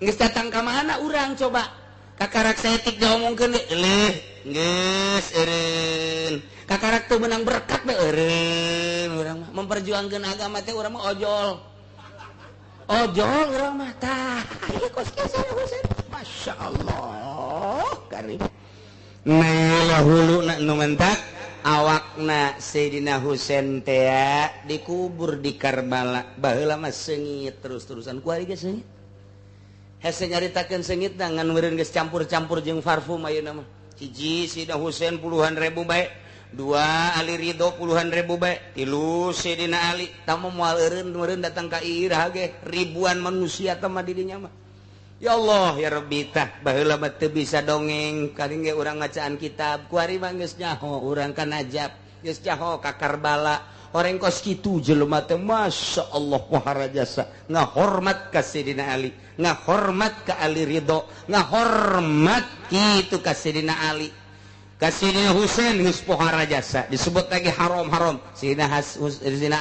Geus datang ka mana urang coba. Kakarak saeutik diomongkeun ge eleuh geus eureun. Kakarak teu meunang berkat we eureun urang mah memperjuangkan agama teh urang mah ojol. Ojol urang mah tah ieu kos kieu Husain. Masyaallah karim. Nah huluna nu mentak awakna Sayyidina Husain teh dikubur di Karbala baheula mah seungit terus-terusan kuari ge seungit hese nyaritakeun seungit ngan meureun geus campur-campur jeung parfum ayeuna mah. Hiji Sayyidina Husain puluhan ribu bae, dua Ali Ridho puluhan ribu bae, tilu Sayyidina Ali tamu moal eureun meureun datang ka iraha ge ribuan manusia teh mah di dinya mah. Ya Allah ya Rabbi tah baheula mah teu bisa dongeng karing ge urang ngacaan kitab kuari mah geus nyaho urang ka Najaf geus nyaho ka Karbala orang kos kitu jelema teh Masya Allah pohara jasa ngahormat ka Sayyidina Ali ngahormat ka Ali Ridho ngahormat kitu ka Sayyidina Ali ka Sayyidina Husain geus pohara jasa disebut lagi haram-haram Sayyidina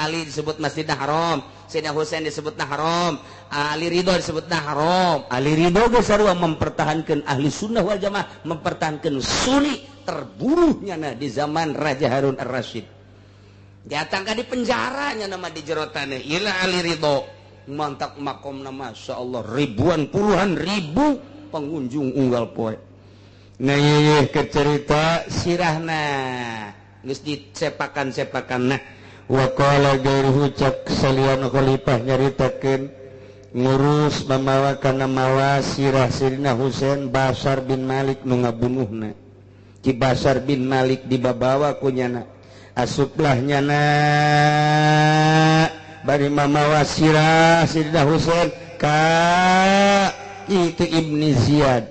Ali disebut Masjidna Haram Sayyidina Husain disebutna haram, Ali Ridho disebutna haram. Ali Ridho geus sarua mempertahankan ahli sunnah wal jamaah, mempertahankan sunni terbunuhnya na di zaman Raja Harun Ar-Rasyid. Datang ka di penjaranya nama di jero taneuh. Ieu Ali Ridho. Mantap makomna, Masya Allah, ribuan puluhan ribu pengunjung unggal poe. Nah, ieu ke cerita sirahna geus disepakan-sepakan. Nah, wa qala gairuhu, cak salian khalifah nyaritakeun ngurus mamawa kana mawa sirah Sirina Husain, Basar bin Malik nu ngabunuhna. Ki Basar bin Malik dibabawa ku nyana, asuplah nyana bari mamawa sirah Sirina Husain ka itu Ibni Ziyad,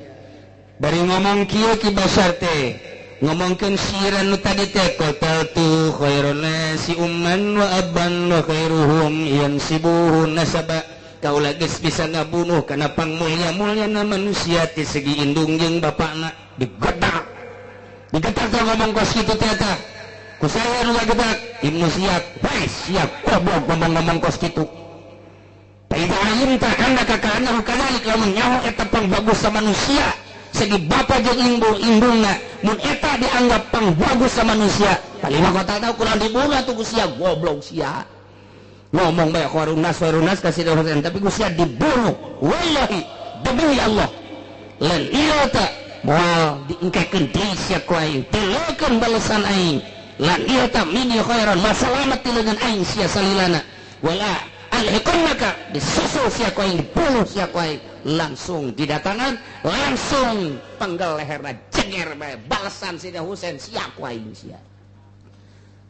bari ngomong kieu. Ki Basar teh ngomongkeun sirah nu tadi teh, qataltu khairun nasi umman wa abban wa khairuhum yansibuhu nasaba, kaula geus bisa ngabunuh kana pangmulia-muliana manusia ti segi indung jeung bapakna. Digedak, digedak teh ngomong kos kitu teh. Eta ku saya nu ngagedak Ibnu Ziyad, "Hei siap goblok, ngomong-ngomong kos kitu. Fa idza alimta annaka ka'annahu kadzalik, lamun nyaho eta pangbagus manusia segi bapa jeung indung indungna, mun eta dianggap pangbagus manusia, palima kota tahu kurang dibunuh atuh ku sia. Goblok sia, ngomong bae khairun nas, khairun nas ka Sidina Husain, tapi ku sia dibunuh. Wallahi, demi Allah, lan ieu teh moal diengkekeun deui sia ku aing, tileukeun balesan aing. Lan ieu teh minni khairan, masalamat ti leungeun aing sia salilana, wala alhiqannaka, disusul sia ku aing, dibunuh sia ku aing." Langsung didatangan, langsung penggal leherna, jeger bae balesan Sidina Husain sia ku aing. Sia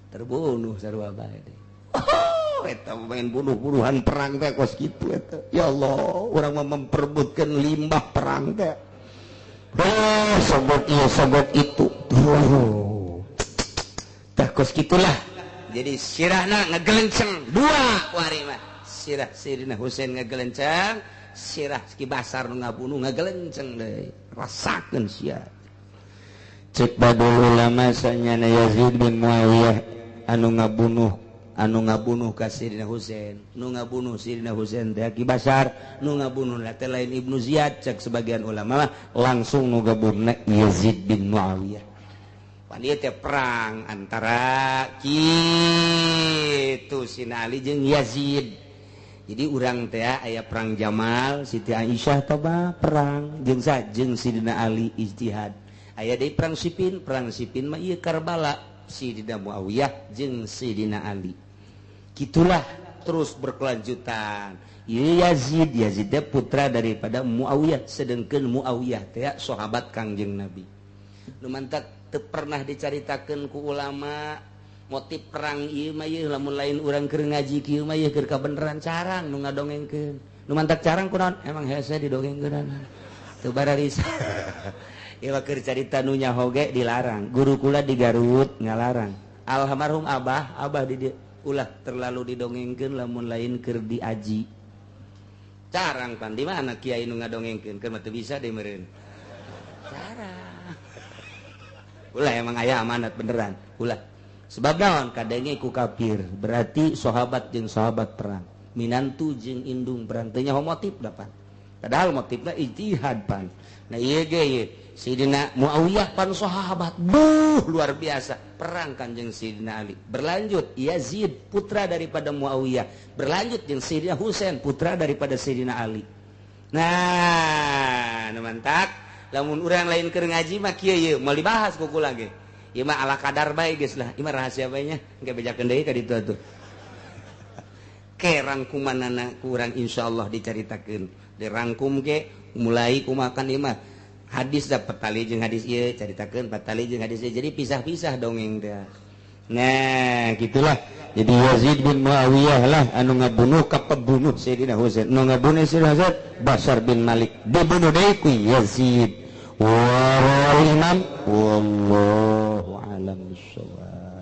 terbunuh sarua bae. Oh, eta main bunuh-bunuhan perang teh kos kitu eta. Ya Allah, urang mah memperebutkan limbah perang teh. Oh, sobok ieu, sobok itu. Oh. Tah, kos gitulah. Jadi sirahna ngegelenceng dua wari mah. Sirah Sidina Husain ngegelenceng, sirah Ki Basar nu ngabunuh ngegelenceng deui. Rasakeun sia. Cek badul ulama, sanyana Yazid bin Muawiyah anu ngabunuh ka Sidina Husain. Nu ngabunuh Sidina Husain teh Ki Basar, nu ngabunuh teh lain Ibnu Ziyad. Cek sebagian ulama mah langsung nu ngabunuhna Yazid bin Muawiyah. Pan ieu teh perang antara kitu Sina Ali jeung Yazid. Jadi urang teh aya perang Jamal, Siti Aisyah toba perang jeung sa jeung Sidina Ali ijtihad. Aya deui perang Siffin, perang Siffin mah ieu Karbala, Sidina Muawiyah jeung Sidina Ali. Gitulah terus berkelanjutan. Ieu Yazid, Yazid teh putra daripada Muawiyah, sedangkan Muawiyah teh sahabat Kangjeng Nabi. Nu mantak teu pernah dicaritakeun ku ulama motif perang ieu mah. Ieu lamun lain urang keur ngaji kieu mah, ieu keur kabeneran carang nu ngadongengkeun. Nu mantak carang kunaon? Emang hese didongengkeun teu bararis. Ieu mah keur carita nu nyaho ge dilarang. Guru kula di Garut ngalarang, almarhum Abah, Abah di dieu, ulah terlalu didongengkeun lamun lain keur diaji. Carang pan di mana kiai nu ngadongengkeun, keur mah teu bisa deui meureun. Carang ulah, emang aya amanat beneran ulah. Sebab naon? Kadenge ku kafir, berarti sahabat jeung sahabat perang, minantu jeung indung perang, teu nyaho motif dapat, padahal motifna ijtihad pan. Nah, ieu ge ieu Sidina Muawiyah pan sahabat, buh, luar biasa perang Kanjeng Sidina Ali. Berlanjut Yazid putra daripada Muawiyah, berlanjut jeung Sidina Husain putra daripada Sidina Ali. Nah, nu mantak lamun urang lain keur ngaji mah kieu, ieu moal dibahas ku kula ge. Ieu mah ala kadar bae geus lah, ieu mah rahasia bae nya, engke bejakeun deui ka ditu atuh. Ke rangkumanana kurang insyaallah dicaritakeun, dirangkum ke mulai kumakan. Ieu mah hadis dapat tali jeung hadis ieu, caritakeun patali jeung hadis ieu, jadi pisah-pisah dongeng teh. Nah, gitulah. Jadi Yazid bin Muawiyah lah anu ngabunuh ka pembunuh Sayyidina Husain. Nu ngabunuh Sayyidina Husain Basar bin Malik, dibunuh deui ku Yazid. Wa imam, wallahu alam bissawab.